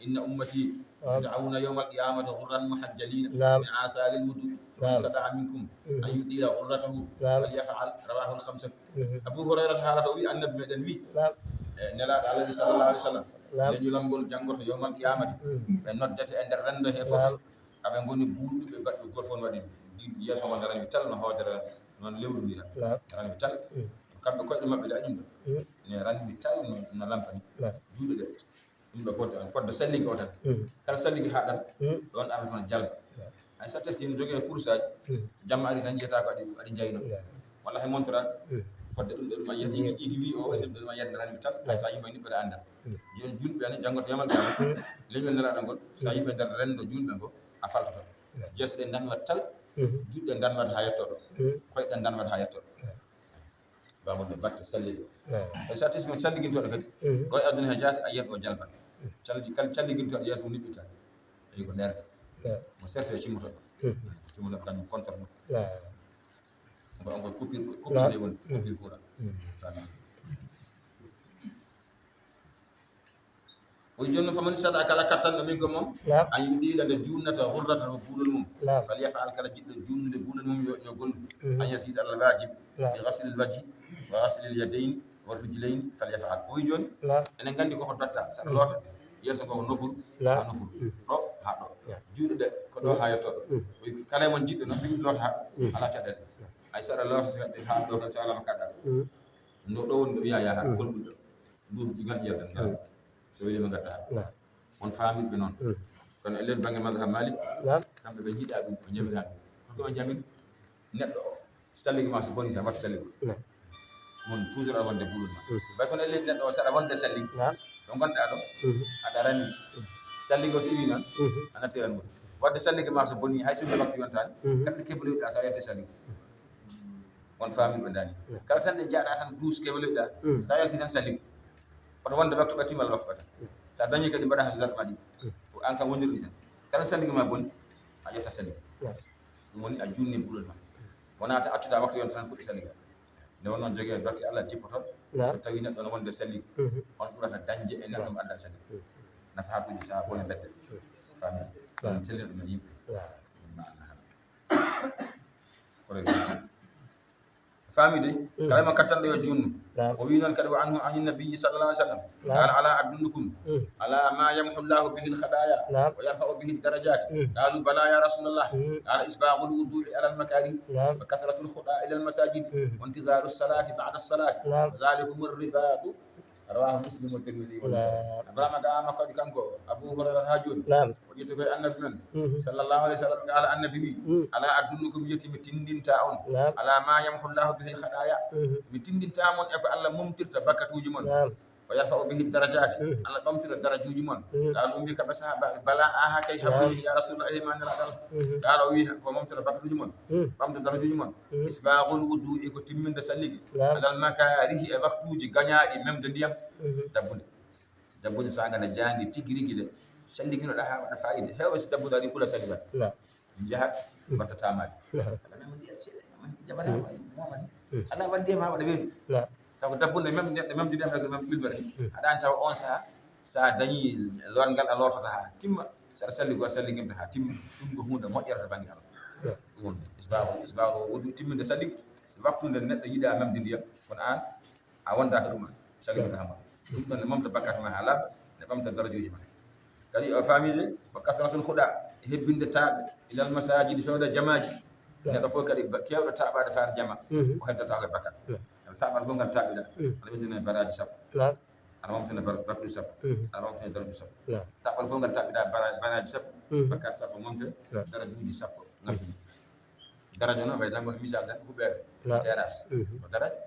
إن أمتي يدعون يوم القيامة غرا محجلين من آثار الوضوء، فمن استطاع منكم أن يطيل غرته فليفعل. رواه الخمسة. Abu Hurayrata haalata, o wi Annabi meɗen wi, e, Nelaaɗo Allah wi sallallahu alaihi wasallam, leñol am ngol janngoto yawmal qiyamati, ɓe noddete e nder renndo he fof. Aɓe ngoni buuɗɗuɓe, baɗɗo gooto fof no waɗi di-, yeeso ngon no ranwi tal, no hoodere noon lewru ndi tan. Ranwi tal. Kamɓe koyɗe maɓɓe de, añum ɗo. Ne ranwi tal no, no lampa ni. Juuɗe ɗe. Ɗum ɗo foti tan fodde salligi o tan. Kala salligi haɗata ɗon arata tan jalba. Hay so taski no jogii kurusaaji, so jamma ari tan yiyata ko aɗi aɗi jayno. Walla hay montoral fodde ɗum ɗo ɗum a yiyat ɗigi wi o ɗum ɗo ɗum a yiyat rani tan. Hay so yimɓe ni ɓeɗa andal. Joni julɓe ani janngoto yamal kama leñol nelaɗo ngol. So yimɓe nder rendo julɓe ngo a faltoto. Jeeso ɗe danwat tal. Juɗɗe danwat ha yettoɗo. Koyɗe danwat ha yettoɗo. Bamon no batte salligo. E sa tisi kon salligintoɗo kadi. Ɗo e aduna he jaati a yiyat o jalban. Calji kal calligintoɗo yeeso mo niɓɓita. Tawi ko lerde. Mo serte e cimmotoɗo. Cimmotoɗo kañum contre ɗum. Ngo on koye coupure coupure woni coupure courant. O wi jooni noon faman istata kala kattanɗo min ko moom. An yuɗiila nde juulnata hurrata ko buulol mum. Fal yafal kala jiɗɗo juulnude buulol mum yo yo gollu. An yasida alal wajib fi gaslil wajhi wa gaslil yadayn wa rijlayn fal yafal. O wi jooni enen nganndi koko dotta saɗa loota yeeso ngo ko nofuru ha nofuru ɗo ha ɗo juuɗe ɗe ko ɗo ha yettoɗo. O wi kala e mon jiɗɗo noon so yiɗi loota ha ɗo alaa caɗeele. Hay saɗa loota so waɗde ha ɗo kadi so alama kaɗɗa ɗo ɗo woni ɗo wiya yaha golɗuɗo ndu ngal ƴeewɗen ngal. So weli ɓe ngadda on famirɓe noon. Kono e nder bannge mazhab Malik kamɓe ɓe njiɗa ɗum ɓe jamira ɗum. Holko ɓe jamiri? Neɗɗo o salligi ma so boni tan wattu salligi mon toujours aɗa wonde buulol ma. Bay kono e leydi neɗɗo o saɗa wonde salligi ɗo gonɗa ɗo aɗa rani salligi o so iwi noon a natti ran woni wadde salligi ma so boni hay sunde waktu yontani kadi keboloyɗa sa yalti salligi. On famirɓe dani kala tan ɗe jaaɗa tan duus keboloyɗa sa yalti tan salligi. Oto wonde waktu ɓatti malla waktu ɓatta sa dañi kadi mbaɗa ha so darɗe ma ɗiɗi. Ko an kam wonirɗi tan kala salligi ma boni a ƴetta salligi. Ɗum woni a junni buulol ma wona ta accuda waktu yonta tan fuɗɗi salligi. Nde wonno jogue dokke Allah jippoto so tawi neɗɗo no wonde salligi on ɓurata dañde e neɗɗo mo adda salligi. Nafa ha duuji sa bone bedde famille ɗum selli ɗum e yimɓe. Famide kala mo kattanɗo yo junnu. O wi noon kadi wa anhu an nabiyi sallallahu alih wa sallam qala ala adullukum ala ma yamhu llahu bihi lkhaɗaya wa yarfau bihi darajat. Qalu bala ya rasulallah qala isbagu lwudui ala lmakarih wa kasratu lkhuɗa ila lmasajid wa intidaru lsalati bada lsalati wa dhalikum ribatu. Rawahu Muslim wa Tirmidhi wa Nasa'i. Abrahama ga ama kadi kanko Abu Hurairah ha joni. O ƴetti koye annabi men sallallahu alaihi wasallam ga ala annabi wi ala adullukum yeti mi tindinta on ala ma yamhu llahu bihi lkhaɗaya. Mi tindinta mon e ko Allah mumtirta bakkatuji mon. O yarfa'u bihi darajati Allah ɓamtira darajuji mon. Qala ummi kamɓe sahaba bala aha kay haɓɓini ya rasulullah e maniraɗal. Qala o wi ko mumtira bakkatuji mon ɓamta darajuji mon. Isbagul wudu'i ko timminde salligi alal makarihi e waktuji gañaɗi memde ndiyam. Dabbude dabbude so a ngana jangi tigi rigi de salliginoɗa ha waɗa fayida hewɓe so dabbude ari kula salligat jahat batta tamade. Aɗa mema ndiyam seeɗa jaɓata mamani ala wan ndiyam ha waɗa weedu. Taw ko dabbude mem neɗɗo memde ndiyam e mem ilmere aɗani taw on saha sa dañi longal a lotata ha timma. Saɗa salligo a salligimta ha timma ɗum ko hunde moƴƴere to banggue Allah. Ɗum woni isbahu isbahu wudu timminde salli. Waktu nde neɗɗo yiɗa memde ndiyam kono an a wondaka ɗum an salligo hama ɗum ɗon ne momta bakkat ma ha laaɓa ne ɓamta darajuji ma. Kadi o famide ko kasratul huɗa e hebbinde taaɓe ilal masajidi fewde jamaji. Neɗɗo fof kadi kewɗo taaɓade faade jama o heddata koye bakkat. Taɓal fof ngal taɓiɗa aɗa windina baraji sappo. Aɗa momtina baraji sappo aɗa momtina daraji sappo. Taɓal fof ngal taɓiɗa baraji sappo bakkat sappo momte darajuji sappo ngal. Daraja noon way tan kono misal tan huɓeere terrasse ko daraja.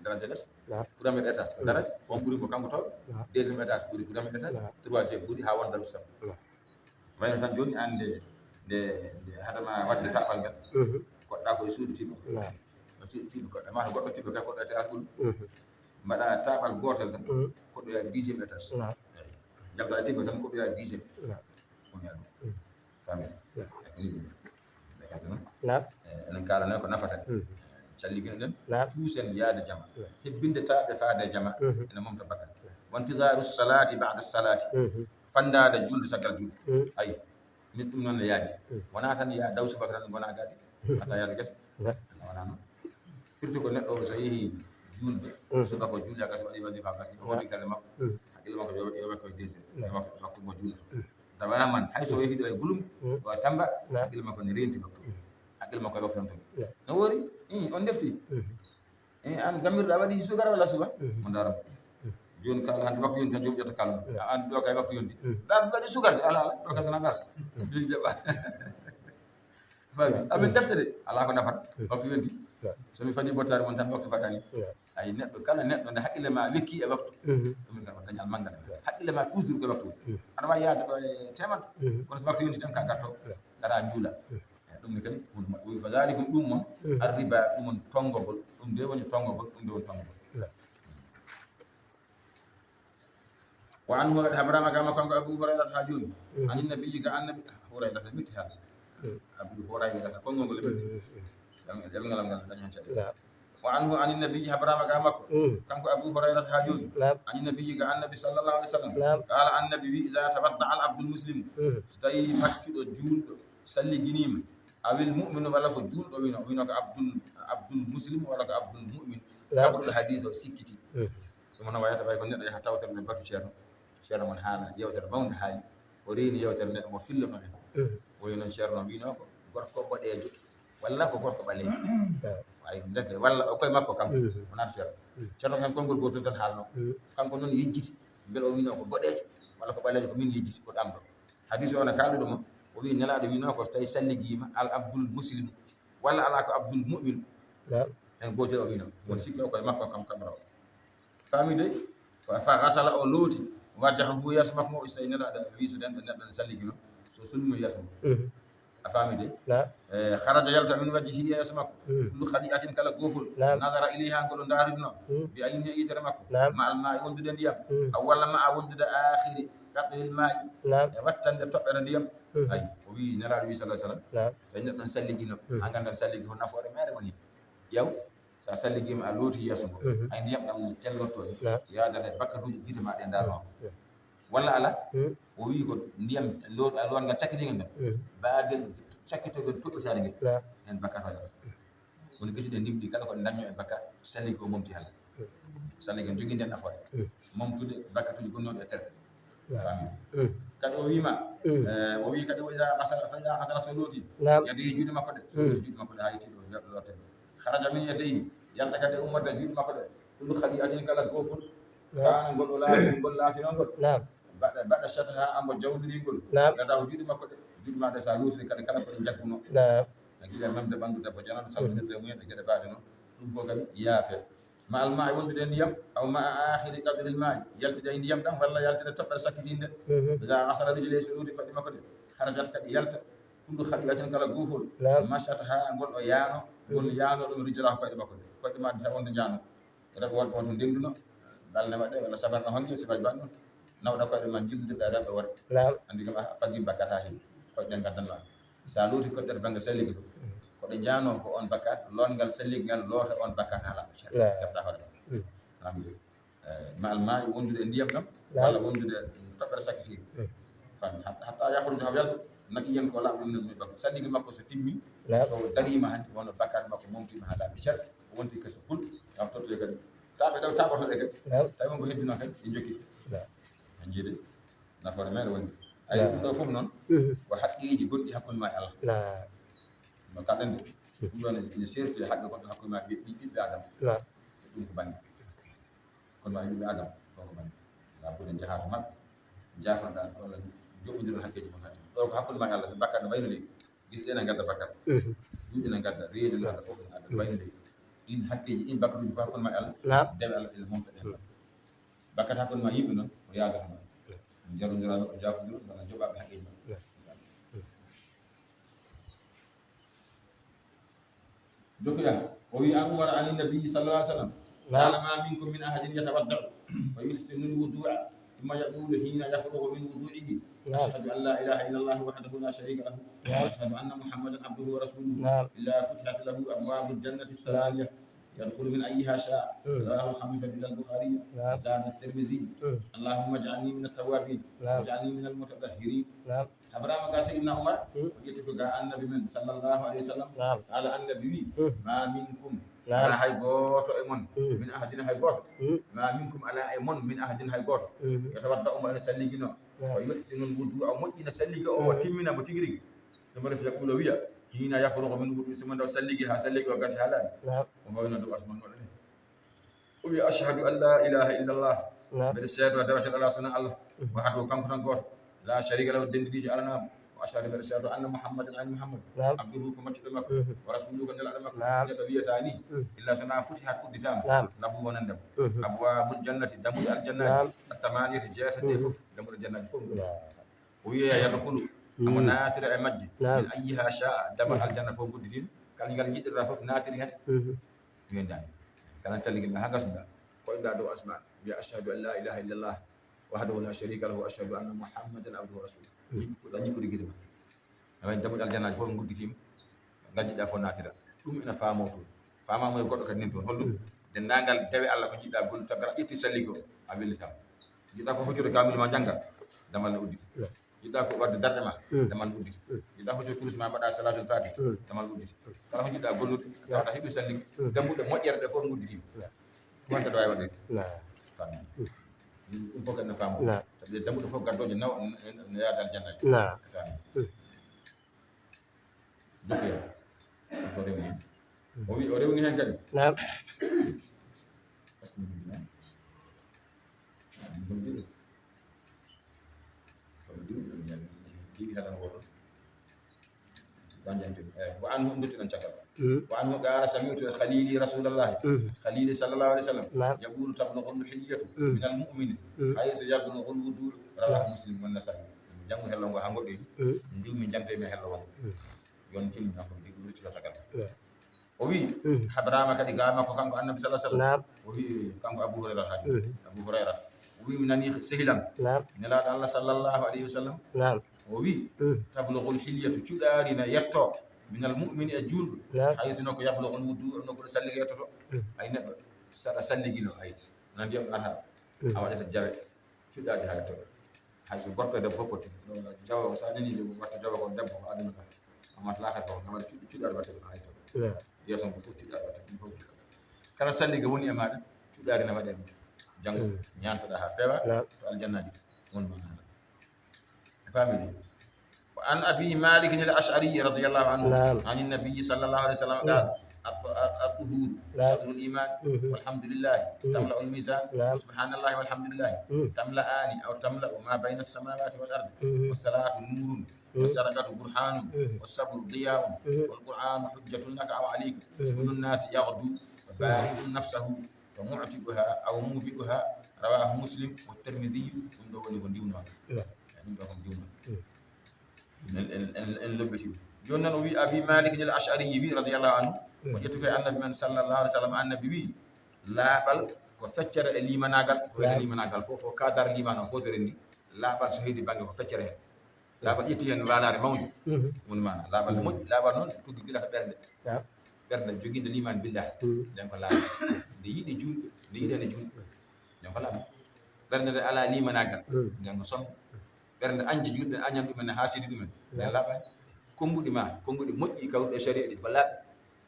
Daraja les premier étage ko daraja on ɓuri mo kanko to deuxième étage ɓuri premier étage troisième ɓuri ha won daraja sappo. Wayno tan joni an nde nde hadama wadde saɓɓal ngal koɗɗa koye suudu tiɓɓo. Suudu tiɓɓo koɗɗa mata goɗɗo tiɓɓo kay koɗɗo étage ɓuri. Mbaɗa taɓal gotal tan koɗɗoya dixième étage. Jabta tiɓɓo tan koɗɗoya dixième. Woni aɗum famille. Enen kalana ko nafata calligino ɗen cuusen yaade jama hebbinde taɓe faade jama ene momta bakal. Wantidaru salati bada salati fandade julde caggal julde. Ayi min ɗum noon ne yaaji wona tan ya daw subaka tan gona gaadi ata yaade gese. Wona noon firti ko neɗɗo o so yeehi julde subaka o juuli a gasa waɗi wasifa gasni o woti galle makko haqqille makko yo wakko deux heures waktu mo juulata. Tawa man hay so yeehi ɗo e gulum o tamba haqqille makko ne renti waktu haqqille makko e waktu on tan no wori. On defti. E an gammirɗo a waɗi sugara walla suba mo daro. Jooni kala hannde waktu yonti tan, joom ƴetta kala. A anndi ɗo kay waktu yonti. Ɗa waɗi sukarde, ala, ala, ɗo kay sona ɓar. Jooni jaɓa. Faami? Amin defte de, ala ko nafata. Waktu yonti. So mi fadi bottaari mon tan, waktu fadani. Ay, neɗɗo kala, neɗɗo nde haqqille ma wekki e waktu. Ɗum kam ko dañal manngal. Haqqille ma toujours ko waktu. Aɗa waawi yaade ko e teemanto. Kono so waktu yonti tan ka garto. Gara njuula. Ɗum ne kadi, ɗum ma-, wi fa dalikum ɗum mon, arriba, ɗum on tonngogol. Ɗum de woni tonngogol, ɗum de woni tonngogol. Wa anhu, kadi habarama ga makko kanko Abu Hurairata ha jooni. Ani nabiyyi, ga annabi Hurairata mitti haalde. Abu Hurairata konngol ngol mitti. Jam, jam ngalam ngal dañi hen caɗeele. Wa anhu, ani nabiyyi, habarama ga makko kanko Abu Hurairata ha jooni. Ani nabiyyi, ga annabi sallallahu alaihi wasallam. Qala, annabi wi, idha tawadda al abdul muslim. So tawi maccuɗo juulɗo salliginima, awil mu'minu, walla ko juulɗo wino, wino ko abdul, abdul muslim, walla ko abdul mu'min. Kabrul hadis o sikkiti. Ɗum hono wayata ɓay ko neɗɗo yaha tawtere nde batu ceerno. Ceerno mon haala yewtere mawnde haali. O reeni yewtere nde mo fillono en. Woni noon ceerno wino ko gorko boɗeejo walla ko gorko ɓaleejo. Waawi ndeke walla o koye makko kanko. Wonata ceerno. Ceerno ko heen konngol gootol tan haalno. Kanko noon yejjiti. Mbele o wino ko boɗeejo walla ko ɓaleejo, ko min yejjiti, ko ɗamɗo. Hadis o no kaalduɗo mo. O wi nelaaɗo wino ko so tawi salligiima al abdul muslimu. Walla ala ko abdul mu'min. Hen gootol o wino. Won sikki o koye makko kam kabra o. Faami de? Fa, fa ghasala, o looti, wajhahu, yeeso makko ngo, so tawi nelaaɗo wi so neɗɗo, neɗɗo ne salligi noon, so sunnimo yeeso mum. A faami de? Eh, kharaja, yalta, min wajhihi, yeeso makko. Kullu khadi'atin, kala goofol. Nadara ilayha, ngol o ndaariri noon. Bi aynihi, e yitere makko. Ma al ma'i, wondude ndiyam. Aw walla ma a wondude akhiri qatril ma'i. E wattande toɓɓere ndiyam. Ay, o wi, nelaaɗo wi sallallahu alaihi wasallam. So tawi neɗɗo ne salligi noon, a nganndan salligi ko nafoore meere woni. Yaw. So a salligiima, a looti yeeso ngo, ay ndiyam ɗam no tellorto ni, yaadata e bakkatuuji gite ma ɗe ndaarnoo. Walla alaa? O wii ko ndiyam lo-, a lowan ngal cakkitiingal ngal, baagel cakkitogel toɓɓitaade ngel, heen bakkat o yahata. Woni gite ɗe ndimɗi kala ko ɗe ndaññoo e bakkat, salligi o momti hannde. Salligi o jogii nden nafoore. Momtude bakkatuuji gonnooɗi e terɗe. Faami. Kadi o wiima, eh, o wii kadi, o idaa ghasala, fa idaa ghasala, so looti, yadayhi, juuɗe makko ɗe, so looti juuɗe makko ɗe haa yetti ɗo, yo-, loote. Kharaja min yadayhi, yalta kadi e ummorde juuɗe makko ɗe. Kullu khadi'atin, kala goofol, kaana, ngol o laati, ngol laatinoo ngol. Baɗa, baɗa shataha, ambo jawliri ngol. Yadahu, juuɗe makko ɗe, juuɗe makko ɗe, so a lootiri kadi kala ko ɗe njaggunoo. E gila memde ɓanndu debbo janano, salminirde e mumen e geɗe baaɗe noon. Ɗum fof kadi yaafe. Ma al ma'i, wondude e ndiyam, aw ma akhiri qatril ma'i, yaltude e ndiyam ɗam, walla yaltude toɓɓere sakkitiinde. Idaa ghasala rijlayhi, so looti koɗɗe makko ɗe, kharajat, kadi yalta, kullu khadi'atin, kala guufol, mashataha, ngol o yaano, ngol yaano ɗum rijlahu, koyɗe makko ɗe. Koyɗe ma ɗe taw on to njaano. Rewɓe wonɓe on to ndennduno, balne maɓɓe walla sabar no honge, sibaji mbaɗ noon. Nawɗa koyɗe ma, njillondirɗa e rewɓe worɓe. Anndi kam a faggi bakkat haa heewi. Koyɗe ɗe ngaddan ma. So a looti koɗɗere bannge salligi ɗum, ko ɗe njaanoo ko on bakkat, lootngal salligi ngal loota on bakkat haa laaɓa cer. Ƴefta hoore ma. Alhamdulillah. Eh, ma al ma'i, wondude e ndiyam ɗam, walla wondude e toɓɓere sakkitiinde. Fami. Hat-, hatta yakhruja, haa welta, naqiyan, ko laaɓɗo min az-zunubi, bakkat. Salligi makko so timmi, so dariima hannde, wonno bakkat makko momtiima haa laaɓi cer, o wonti keso pul, ngam tottoye kadi. Taaɓe ɗaw taaɓotoɗe kadi. Tawi won ko heddino kadi, ɗe njokki. En njiide. Nafoore meere woni. Ayi, ɗum ɗo fof noon, ko haqqeeji gonɗi hakkunde ma e Allah. No kaɗen ɗo. Ɗum ɗo ne, ene seerti e haqqe gonɗe hakkunde ma e ɓi-, ɓiɓɓe Adama. Ɗum ko bannge. Kono ma e ɓiɓɓe Adama, fof ko bannge. Alaa ko en njahaa to maɓɓe, njaafanɗaa, walla njoɓondiron hakkeeji mon hannde. Ɗo ko hakkunde ma e Allah, bakkat no wayno leydi. Gite ɗe ne ngadda bakkat. Juuɗe ne ngadda, reedu ne ngadda, fof ne ngadda, no wayno leydi. Ɗin hakkeeji, ɗin bakkatuuji fof hakkunde ma e Allah. Ndewe Allah, ene momta ɗen. Bakkat hakkunde ma yimɓe noon, ko yaadata ma. Njarondira, njaafondira, walla njoɓaɓe hakkeeji ma. Jokkoya, o wi an Umar an Nabi sallallahu alaihi wasallam, qala, ma minkum min ahadin yatawadda'u fa yuhsinu al-wudu'a thumma yaqulu hina yafrughu min wudu'ihi, ashhadu an la ilaha illa Allah wahdahu la sharika lahu, wa ashhadu anna Muhammadan abduhu wa rasuluhu, illa futihat lahu abwabu al-jannati ath-thamaniya, yadkhulu min ayyiha sha'a. Rawahu al-khamsatu illa al-Bukhari. Wa zada at-Tirmidhi, Allahumma ij'alni min at-tawwabin, waj'alni min al-mutatahhirin. Habarama ga Sayyidina Umar, o ƴetti ko ga Annabi men sallallahu alaihi wasallam. Qala, Annabi wi, ma minkum, ala hay goto e mon, min ahadin, hay goto, ma minkum, ala e mon, min ahadin, hay goto, yatawadda'u, mo ene salligino, wa yuhsinul wudu'a, o moƴƴina salliga o, o timmina mo tigi rigi. Summa ref yaqulu, wiya, hina yafrughu min wudu'i, summa nde o salligi ha salligi o gasi ha laaɓi, o hoyno dow asman waɗa ni. O wiya, ashhadu an la ilaha illa Allah. Naam. Mbeɗa seedo daraja Allah sona Allah. Mhm. Wahdahu, kanko tan gooto. La sharika lahu, dendidiijo alanaama. Wa ashhadu, mbeɗa seedo, anna Muhammadan, an Muhammad. Naam. Abduhu, ko maccuɗo makko. Mhm. Wa rasuluhu, ko nelaaɗo makko. Naam. Neɗɗo wiyata ni, mhm, illa sona futihat, udditaama. Naam. Lahu, wonande mo. Mhm. Abwabul jannati, dammuɗe aljannaaji. Naam. As-samaniyati, jeetati ɗe, mhm, fof, dammuɗe aljannaaji fof. Naam. O wiya yadkhulu, mhm, omo naatira e majje. Naam. Min ayyiha sha'a, dammuɗe, mhm, aljanna fof ngudditiima. Kala ngal njiɗɗoɗaa fof naatiri heen. Mhm. Yondaani. Kala calligi ma haa ngasuɗaa, koyɗaa dow asmaan, wiya, "Ashhadu an la ilaha illallah, wahdahu la sharika lahu, wa ashhadu anna Muhammadan abduhu wa rasuluh." Ñip-, ko ɗa ñippori gite ma. Amen, dammuɗe aljannaaji fof ngudditiima, ngal njiɗɗaa fof naatira. Ɗum ina faamoo toon. Faamaa mo e goɗɗo kadi nin toon. Holɗum? Mm. Denndaangal dewe Allah ko njiɗɗaa gollude, taw kala ƴetti calligi o, a wellitaama. Njiɗɗaa ko hoccude kaamil ma jannga, damal ne udditi. Mm. Njiɗɗaa ko waɗde darɗe ma, mm, damal ne udditi. Mm. Njiɗɗaa hoccude kurus ma, mbaɗa salatul fatih, mm, damal udditi. Mm. Kala ko njiɗɗaa gollude, mm, tawata heɓi calligi, mm, dammuɗe moƴƴere ɗe fof ngudditiima. Mm. Fof hannde ɗo waawi waɗde. Mm. Faami. Mm. Ɗum fof kadi no faamoo. Mm. Sabi dammuɗe fof gaddooje nawa, n-, n-, n-, yaade aljanna. Mm. Faami. Mm. Jokkoya. Ko rewni. O wi, o rewni heen kadi. Naam. Est-ce que mi rewni heen? Ah, mi rewni. Ko mi rewni, mi rewni. Diwi halan woto. Wanjante. Eh, wa anhu, nduttuɗen caggal. Mm. Wa anhu qala, sami'tu khalili rasulallahi. Mm. Khalili sallallahu alaihi wasallam. Naam. Yaqulu, tablughul hilyatu, mm, minal mu'mini, mm, haythu yablughul wudu. Rawahu, naam, Muslim wa Nasa'i. Janngu hello ngo haa ngoɗɗoyi. Mm. Ndiwmi, jante mi hello won. Mm. Yon tin, na ko ndi ɗum ruccata kan. Yeah. O wi, mm, hadrama kadi ga makko kanko Annabi sallallahu alaihi wasallam. Naam. O wi kanko Abu Hurayra hadi. Mm. Abu Hurayra. O wi, mi nani sehilam. Naam. Nelaaɗo Allah sallallahu alaihi wasallam. Naam. O wi, mm, tablughul hilyatu, cuɗaari na yetto, minal mu'mini, e juulɗo. Naam. Haythu, no ko yablughul wudu, no ko ɗo salligi yettoto. Mm. Ay neɗɗo, saɗa salligino, ay. Nan ndiyam arha. Mm. A waɗata jawe. Cuɗaari haa yetto. Hay so gorko e debbo fof poti. Ɗo jawa o, so a nani nde watta jawa ko debbo ko aduna ka. Amma to laakara ko, ngam waɗa cuɗ-, cuɗaari watta ko haa yetto. Yeah. Yeeso ngo fof cuɗaari watta, ɗum fof cuɗaari. Kala salliga woni e maaɗa, cuɗaari na waɗe ɗum. Janngo, mm, ñaantoɗaa haa feewa, yeah, to aljannaaji. Won ma nana. A faami ɗum? Wa an Abi Malik al-Ash'ari radiyallahu anhu, naam, an an-Nabi sallallahu alaihi wasallam, mm, qala, "At-, at-, at-tuhur, naam, shatrul iman, mhm, walhamdulillah, mhm, tamla'ul mizan, naam, subhanallah walhamdulillah, mhm, tamla'ani aw tamla'u ma bayna as-samawati wal ard, mhm, was-salatu nurun, mhm, was-sadaqatu burhanun, mhm, was-sabru diya'un, mhm, wal Qur'anu hujjatun laka aw alayka, mhm, kullu an-nasi yaghdu, wa bari'un nafsahu, wa mu'tiquha aw mubiquha." Rawahu Muslim wa Tirmidhi. Ɗum ɗo woni ko ndiwno. Naam. Ɗum ɗo ko ndiwno. Mm. En, en, en, en lobbiti ɗum. Jooni noon o wi Abi Malik al Ash'ari wi radiyallahu anhu, mm, ko ƴettu ko e Annabi men sallallahu alaihi wasallam, Annabi wi, laaɓal ko feccere e limanaagal, ko wiyata, naam, limanaagal fof, fof kadar liman o fof so renndi, laaɓal so heedi bannge ko feccere heen. Laaɓal ƴetti heen waalaare mawnde. Mhm. Woni maana. Laaɓal, mhm, moƴƴi, laaɓal noon tuggi gila ko ɓernde. Naam. Ɓernde jogiinde liman billah. Mhm. Nden ko laaɓal. Nde yiɗi juulɓe, nde yiɗani juulɓe. Nden ko laaɓal. Ɓernde nde alaa limanaagal. Mhm. Nden ko sonn. Ɓernde añde juulɓe, añan ɗumen, haa sidi ɗumen. Nden, naam, laaɓaani. Konnguɗi ma, konnguɗi moƴƴi kawruɗi e sariya ɗi ko laaɓi.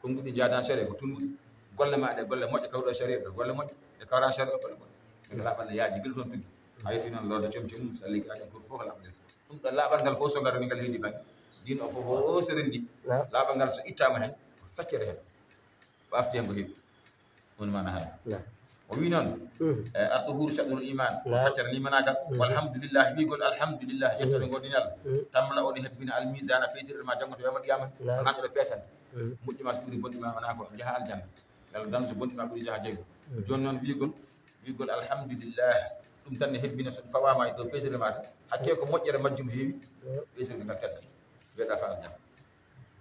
Konnguɗi njaadani sariya ko tunnguɗi. Golle ma ɗe, golle moƴƴe kawruɗo e sariya, ko golle moƴƴe. Ɗe kawrani sariya, ko golle moƴƴe. Ɗe ko laaɓal ne yaaji gila toon tuggi. A yetti noon lorde comci mum, salli ka ɗen, ko fof ko laaɓal. Ɗum ɗo laaɓal ngal fof so ngal rewni ngal heedi bannge. Diina o fof o serendi. Naam. Laaɓal ngal so ittaama heen, ko feccere heen. Ko afti heen ko heewi. Woni maana hara. Naam. O wi noon, mm, eh, at-tuhuru shatrul iman, ko, naam, feccere limanaagal. Mm. Walhamdulillah, wiigol alhamdulillah, mm, yettode ngoodini Allah. Mm. Tamla o ne hebbina al mizana, peesirɗe ma janngo to yawmal qiyamah. Naam. Nanɗo ɗo peesante. Mm. Moƴƴi ma so ɓuri, bonɗi ma wonaa ko, njaha aljanna. Yalla dan so bonɗi ma ɓuri, njaha jeego. Mm. Jooni noon wiigol, wiigol alhamdulillah, ɗum tan ne hebbina so fawaama e dow peesirɗe ma tan. Hakke ko moƴƴere majjum heewi, mm, peesirɗe ngal tedda. Mbeɗa fa aljanna.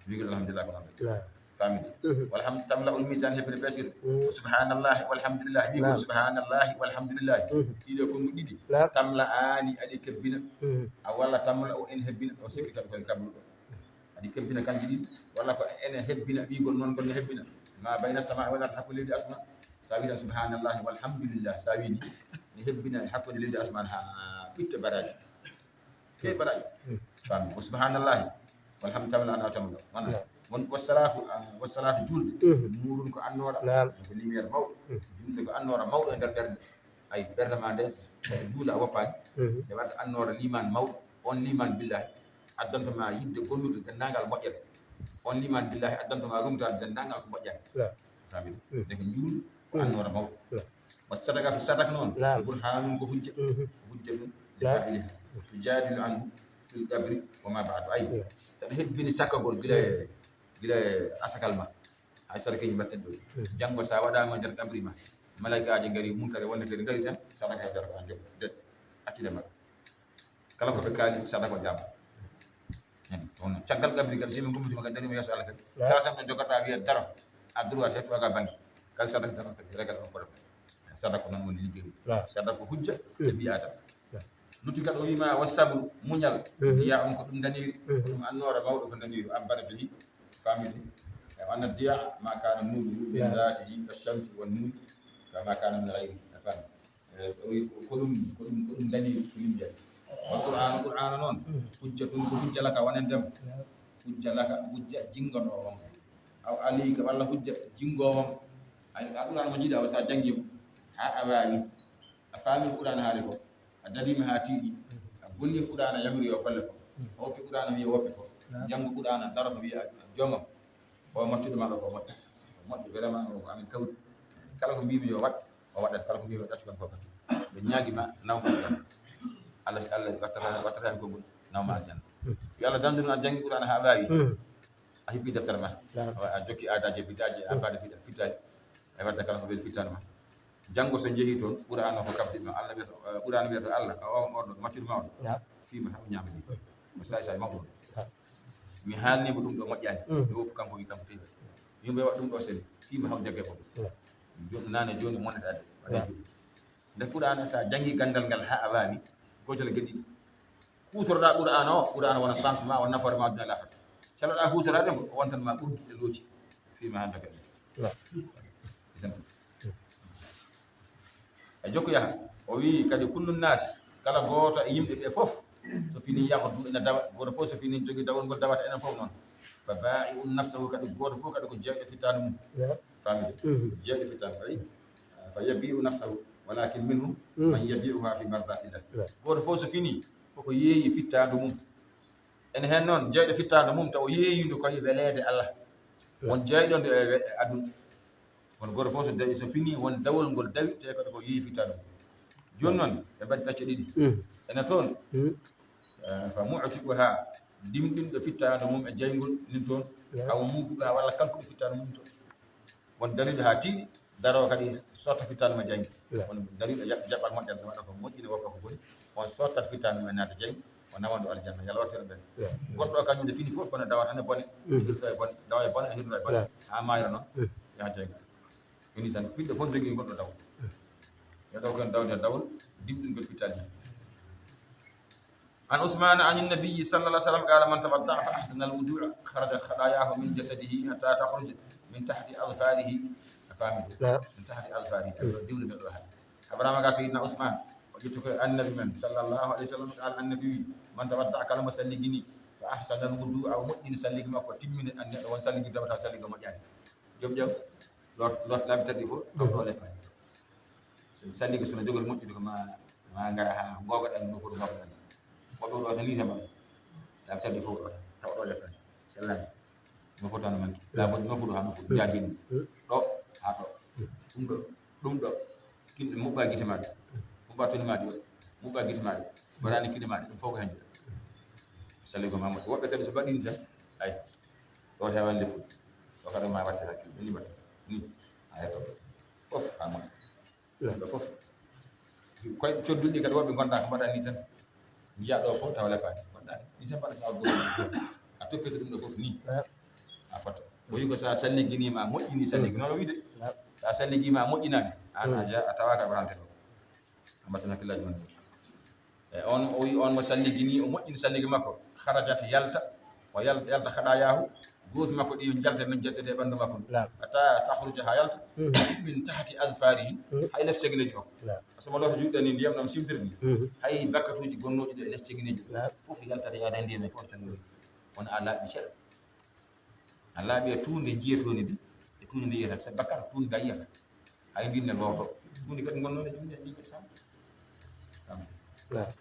Wiigol alhamdulillah ko noon. Naam. Faamidi? Mhm. Walham-, tamla'ul mizan, hebbina peesirɗe. Mhm. Subhanallahi walhamdulillah. Wiigol, naam, subhanallahi walhamdulillah. Mhm. Ɗiɗo konnguɗi ɗiɗi. Naam. Tamla'ani, aɗi kebbina. Mhm. A walla tamla'u en hebbina. O sikki kadi koye kabruɗo. Aɗi kebbina kanji ɗiɗi. Walla ko ene hebbina, wiigol noon ngol ne hebbina. Ma bayna sama'i wal ard, hakkunde leydi asma. Sa wi tan subhanallahi walhamdulillah. Sa wi ni, ne hebbina e hakkunde leydi asman haa ɓitta baraji. Keɓe mbaɗa. Mm. Faami. Wa subhanallahi. Walhamdu tamla ana tamla. Wona. Naam. Won wassalatu, ah, wassalatu julde. Mhm. Nurun ko annoora. Naam. Ko lumière mawɗo. Mm. Julde ko annoora mawɗo e nder ɓernde. Ay, ɓernde ma nde, so juula a woppaani. Mhm. Nde waɗata annoora liman mawɗo. On liman billahi. Addanta ma yiɗde gollude denndaangal moƴƴere. On liman billahi addanta ma rumtaade denndaangal ko moƴƴani. Naam. Faami. Mm. Nde ko juul ko, mm, annoora mawɗo. Naam. Wa sadaqatu, sadaqa noon. Naam. Burhanun, ko hujja. Mhm. Hujjatun li, naam, fa'iliha. Tujadilu anhu fil qabri wa ma ba'du. Ay. Naam. Saɗa hebbini sakkagol gila e, gila e asakal ma. Hay sadakeeji mbatten ɗo. Mhm. Janngo sa waɗaama nder qabri ma, malaikaaji ngari, munkare wonde kadi ngari tan, sadaqa heɓata ko an jogo. De, accude maɓɓe. Kala ko ɓe kaali, sadaqa o jaaba. Nani, on caggal qabri kadi, si min gummitima kadi, darima yeeso Allah kadi. Naam. Kala tan ɗo jogorɗa wiya daro, a droit hetto aga bannge. Kadi sadaqa daro kadi, regal on problème. Sadaqa ko noon woni liggey mum. Naam. Sadaqa ko hujja e ɓii Aadama. Naam. Lutti kadi o wiima, wa sabru, muñal, mhm, diya on ko ɗum daniri, mhm, ko ɗum annoora mawɗo ko daniri, abbara bihi, famille. E anna diya ma kana nuruhu min, naam, zatihi ka shamsi wa nuri, kama kana min ghayrihi. A faami? E, o wi ko, ko ɗum, ko ɗum, ko ɗum dalili, ko ɗum dalili. Wa Qur'aana, Qur'aana noon, hujjatun, ko hujja laka, wonandema. Hujja laka, hujja jinngoowo ma. Aw alayka, walla hujja jinngoowo ma. Ay, ka Qur'aana mo njiiɗa o, sa janngi mo, haa a waawi, a faami ko Qur'aana haali ko, a dadiima haa tiiɗi, a gondi ko Qur'aana yamiri yo golle ko, a woppi Qur'aana wiya woppe ko, janngo Qur'aana daroto wiya joomam. O maccuɗo ma ɗo ko moƴƴo. Ko moƴƴo, vraiment, o ko amin kawri. Kala ko mbimi yo waɗ, o waɗat. Kala ko mbimi yo ɗaccu, kan ko ɗaccu. Ɓe ñaagi ma, naw ma aljanna. Allah, Allah wattata, wattata hen konngol, naw ma aljanna. Yo Allah dandu ɗum, a janngi Qur'aana haa waawi. Mm. A hippi deftere ma. Naam. A, a jokki aadaaji e bid'aaji, a, mm, mbaɗa bid'a fittaali. A wadda kala ko weli fittaali ma. Janngo so njehi toon, Qur'aana o ko kabdi ma. Allah wiyata, eh, Qur'aana wiyata Allah, o, o, on ɗo, maccuɗo ma on. Naam. Fima haw ñaama ni. Ko saay saay mawɗo. Naam. Mi haalni mo ɗum ɗo moƴƴaani. Mm. Mi woppu kanko, wi kanko tewi. Yimɓe waɗ ɗum ɗo sene. Fima haw jagge ko. Naam. Jooni nane jooni monnata adde. Waɗa, naam, juuɗe. Nde Qur'aana sa janngi ganndal ngal haa a waawi, gootel e geɗe ɗiɗi. Kuutorɗa Qur'aana o, Qur'aana wona chance ma, wona nafoore ma aduna e laakhara. Caloɗa huutoraade mo, o wontan ma ɓurdi e looci. Fima hannde kadi. Naam. Isan. E jokku yaha, o wi kadi, kullu naasi, kala gooto e yimɓe ɓe fof, so fini yahdu ina dawa, gooto fof so fini jogii dawol ngol dawata, enen fof noon. Fa baa'i'un nafsahu, kadi gooto fof kadi ko jeeyɗo fittaandu mum. Naam. Faamide? Mhm. Jeeyɗo fittaandu, ayi? Fa yabi'u nafsahu, walakin minhum, mm, man yabi'uha fi mardatillah. Naam. Gooto fof so fini, koko yeeyi fittaandu mum. Ene heen noon, jeeyɗo fittaandu mum, taw yeeyindu koye weleede Allah. Naam. Won jeeyɗo ndu e we-, e aduna. Kono gooto fof so dawi, so fini, won dawol ngol dawi, te kadi ko yeeyi fittaandu mum. Jooni noon, ɓe mbaɗi pecce ɗiɗi. Mm. Ene toon, mm, eh, fa mu'tiquha, dimɗinɗo fittaandu mum e jeyngol, nin toon, naam, aw muubiquha, walla kalkuɗo fittaandu mum toon. Won dariiɗo haa tiiɗi, daroo kadi sotta fittaandu ma jayndi. Naam. Won dariiɗo jaɓ-, jaɓɓal moƴƴal, waɗa ko moƴƴi, ne woppa ko boni. On sottat fittaandu ma, naata jayndi, o nawan ɗo aljanna. Yalla wattira ɓen. Naam. Goɗɗo o kañum nde fini fof, kono dawata ne bone, mm, hirto e bone, dawa e bone, hirto e bone. Naam. Haa mayra noon, mm, yaha jayndi. Woni tan, ɓiɗɗo fof jogii goɗɗo daw. Yo daw kon dawde dawol, dimɗingol fittaandu. عن عثمان عن النبي صلى الله عليه وسلم قال: من توضأ فأحسن الوضوء خرجت خطاياه من جسده حتى تخرج من تحت أظفاره. A faami? Naam. Min tahti azfari. Diwde ɓe ɗo hannde. Abrahama ga Seydina Ousmane, o ƴetti ko Annabi men, sallallahu alayhi wa sallam, قال, Annabi wi, من توضأ, kala mo salligini, فأحسن الوضوء, o moƴƴini salligi makko, timmini, an neɗɗo won salligi dawata, salligi o moƴƴani. Jom jam, lot, lot laabi tati fof, ɗo leppaani. So salligi, so no jogori moƴƴude ko ma, ma ngara haa googoɗen no foti googoɗen. Woɓɓe ɗo tan ni tan mbaɗa. Laabi tati fof ɗo, tawa ɗo leppaani. Sellaani. No foti tan no manki. Laabi no foti haa no foti. Jaajin. Ɗo haa ɗo. Ɗum ɗo. Ɗum ɗo. Kinɗe muɓɓa gite maaɗa. Muɓɓa toni maaɗa. Muɓɓa gite maaɗa. Mbaɗani kinɗe maaɗa. Ɗum fof ko heen. Salligo ma moƴƴi. Woɓɓe kadi so mbaɗini tan, ay. Ɗo heewan leppude. Ɗo kadi ma watte hakkille. Ni mbaɗa. Ni. A yetto. Fof haa moƴƴa. Ɗo fof. Koye coddulɗi kadi woɓɓe ngonda ko mbaɗa ni tan. Njiya ɗo fof tawa leppaani. Mbaɗa ni tan mbaɗa tawa goto. A toppita ɗum ɗo fof ni. A foto. O wi ko sa salliginima, a moƴƴini salligi. Noon o wiyde. Sa salligima, a moƴƴinani. An a ja-, a tawaka ko hante ɗo. A mbatten hakkillaaji mon. E on, o wi on mo salligini, o moƴƴini salligi makko. Kharajat, yalta. O yal-, yalta khaɗayahu. Goofi makko ɗi njalta min jasadi e ɓanndu makko ndu. Naam. Hatta takhruja, haa yalta. Mm. Min tahti azfarihi. Mm. Hay les cegeneeji makko. Naam. Par ce que mo loota juuɗe ni, ndiyam ɗam simtirni. Mm. Hay bakkatuuji gonnooɗi ɗo e les cegeneeji. Naam. Fof yaltata yaada e ndiyam e fof tan. Wona a laaɓi ceɗɗo. A laaɓi e tuunde njiyatoo ndi, e tuunde nde yiyata. So bakkata tuunde nda yiyata. Hay ndin ne looto. Tuundi kadi ngonno ne tuundi ndi kadi sam. Sam. Naam.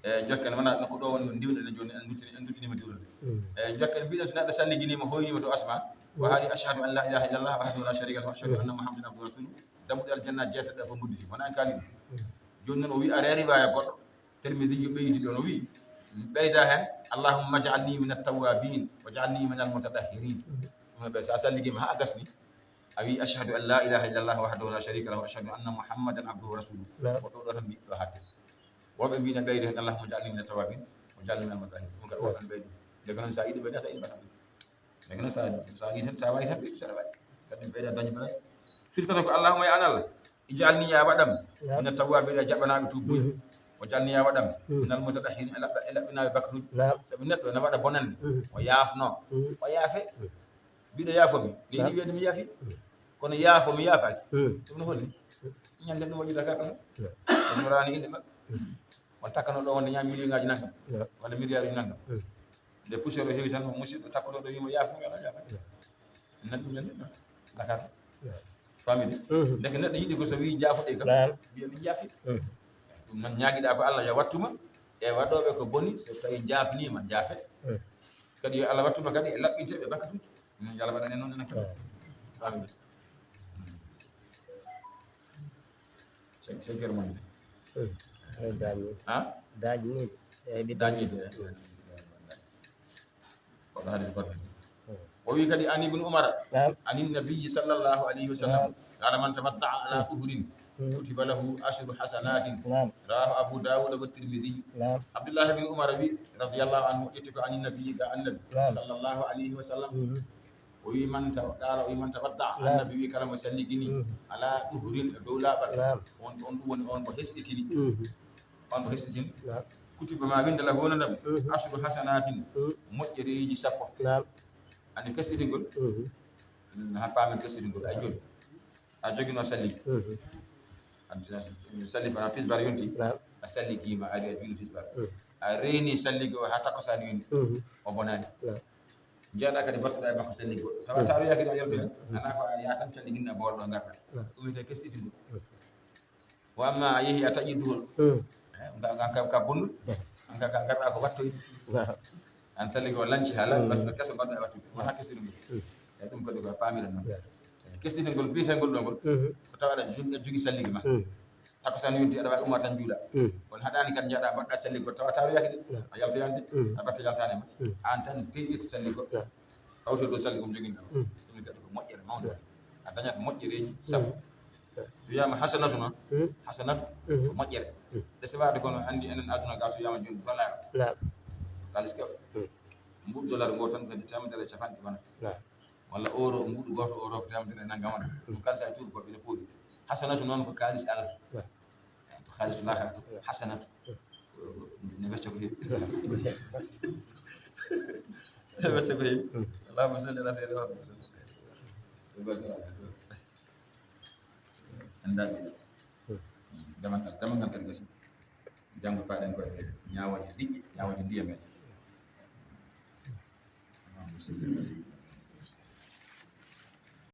E jokken wona no ko ɗo woni ndiwde ne jooni en duttini, en duttinima diwde. Mm. E jokken mbiɗen so neɗɗo salliginima, hoynima to asman. O haali, "Ashhadu an la ilaha illallah wahdahu la sharika lahu, wa ashhadu anna Muhammadan abduhu wa rasuluhu." Dammuɗe aljanna jeetati ɗe fof noddi. Wona en kaali ɗum. Jooni noon o wi, a reeri riwaaya goɗɗo. Tirmidhi yo ɓeydi ɗon, o wi, ɓeyda heen, "Allahumma ij'alni min at-tawwabin, waj'alni min al-mutatahhirin." Ɗum no ɓe, so a salligiima haa a gasni, a wi, "Ashhadu an la ilaha illallah wahdahu la sharika lahu, wa ashhadu anna Muhammadan abduhu wa rasuluhu." Naam. Ko ɗo ɗo tan mbiɗo haaɗde. Woɓɓe mbiina ɓeyda heen, "Allahumma ij'alni min at-tawwabin, waj'alni min al-mutatahhirin." Ɗum kadi ko ɗon ɓeydi. Ndeke noon so a yiɗi ɓeyda, so a yiɗi mbaɗa ɗum. Ndeke noon so a, so a yiɗi tan, so a waawi tan ɓeydu, so aɗa waawi. Kadi ɓeyda dañde balaɗe. Firtata ko, "Allahumma ya Allah, ij'alni ya waɗam, naam, min at-tawwabin, a jaɓanaaɓe tuubuɓe." Mhm. "Waj'alni ya waɗam, mhm, min al-mutatahhirin, e laɓɓa-, e laɓɓinaaɓe bakkaruuji." Naam. Sabu neɗɗo ene waɗa bonannde, mhm, o yaafno, mhm, o yaafe. Mhm. Mbiɗo yaafo mi. Naam. Leydi wiyde mi yaafi. Mhm. Kono yaafo mi yaafaaki. Mhm. Ɗum no holli? Ñande ɗum waɗi zakaat ɗum. Naam. Kono raani inde maɓɓe. Mhm. On takkano ɗo wonde ñaami million ngaaji nanngam. Naam. Walla milliard uji nanngam. Mhm. Nde poussière o heewi tan, mo musidɗo takkuɗo ɗo wiimo yaafo mi, alaa yaafo. Naam. Nan ɗum ñande ɗum. Zakaat. Naam. Famille. Mhm. Ndeke neɗɗo yiɗi ko so wii jaafoɗe kam, naam, wiya min jaafi. Mhm. Ɗum noon ñaagiɗa ko Allah yo wattu ma e waɗooɓe ko boni, so tawi jaafniima, jaafe. Mhm. Kadi yo Allah wattu ma kadi e laɓɓinteeɓe bakkatuuji. Min yo Allah waɗan en noon enen kadi. Mhm. Famille. Sen, sen kere moƴƴi. Mhm. Eh, dañi. Ha? Dañi. Eh, ɗi dañi. Kono hadis goto. O wi kadi, an Ibn Umar, naam, an Nabiyyi sallallahu alayhi wa sallam, naam, qala, man tawadda'a ala, naam, tuhrin, mhm, kutiba lahu ashru hasanatin. Naam. Rawahu Abu Dawud wa Tirmidhi. Naam. Abdullah bin Umar wi, radiyallahu anhu, ƴetti ko an Nabiyyi ga Annabi, naam, sallallahu alayhi wa sallam. Mhm. O wi, man taw-, qala, o wi, man tawadda'a, naam, Annabi wi, kala mo salligini, mhm, ala tuhrin, e dow laaɓal, naam, on, on ɗum woni on mo hesɗitini. Mhm. On ko hesɗitin. Naam. Kutiba, ma winnda, lahu, wonana mo, mhm, ashru hasanatin, mhm, moƴƴereeji sappo. Naam. Anndi kesɗitingol? Mhm. Mm, haa paamen kesɗitingol. A jooni. A joginoo salli. Mhm. A salli fana tisbar yonti. Naam. A salligiima, a ari a juuli tisbar. Mhm. A reeni salligi o haa takkusaan yoni. Mhm. O bonaani. Naam. Njeyaɗa kadi mbattuɗa e makko salli goɗɗo. Tawa, mhm, tawa yaaki ɗo yaltoya. Mhm. Alaa ko a yaha tan calliginɗa bool ɗo ngarɗa. Mhm. Ɗum wiyetee kesɗitingol. Mhm. Wa amma a yehi a taƴi duhol. Mm. Eh, nga, nga, ka, ka bonnuɗo. Mm. An ka, ka garɗa ko wattoyde. Naam. An salli ko lanci haa laaɓi, mm, wattude keso mbaɗɗa e wattude. Wona haa kesɗitingol. Mm. E ɗum kadi ko a paamiran noon. Yeah. Eh, kesɗitingol biyetengol ɗo ngol. Mhm. Ko tawa aɗa jogi, aɗa jogi salligi ma. Mm. Takkusaan yonti aɗa waawi umma tan juula. Mm. Kono haɗaani kan njaɗa mbaɗɗa salli ko tawa taroyaki de. Yeah. A yaltoyande. Mm. A batte yaltaande ma. Mm. An tan teyɗiti salli ko. Yeah. Fawto dow salli ko joginɗo. Mm. Ɗum kadi ko moƴƴere mawnde. Yeah. A dañat moƴƴereeji sappo. Mm. So wiyaama hasanatu noon, mm, hasanatu, mm, ko moƴƴere. Mm. Ɓe sewaade kono anndi enen aduna ga so wiyaama jooni dollar. Naam. Kaalis kew. Mm. Mbuɗ dollar ngo tan kadi teemedere e capanɗe wonata. Naam. Walla euro, mbuɗu gooto euro ko teemedere e nanngam wonata. Mm. Ɗum kaalis hay tuuba ko ina pooɗi. Hasanatu noon ko kaalis Allah. Naam. Ko kaalis laakhara. Naam. Hasanatu. Mm. Ne wecca ko heewi. Naam. Ne wecca ko heewi. Mm. Allahumma salli ala sayyidina Muhammad. Anndaaɓe. Hmm. Damal ngal, damal ngal kadi gasi. Janngo paaɗen koye ñaawooje diƴƴe, ñaawooje ndiyam en.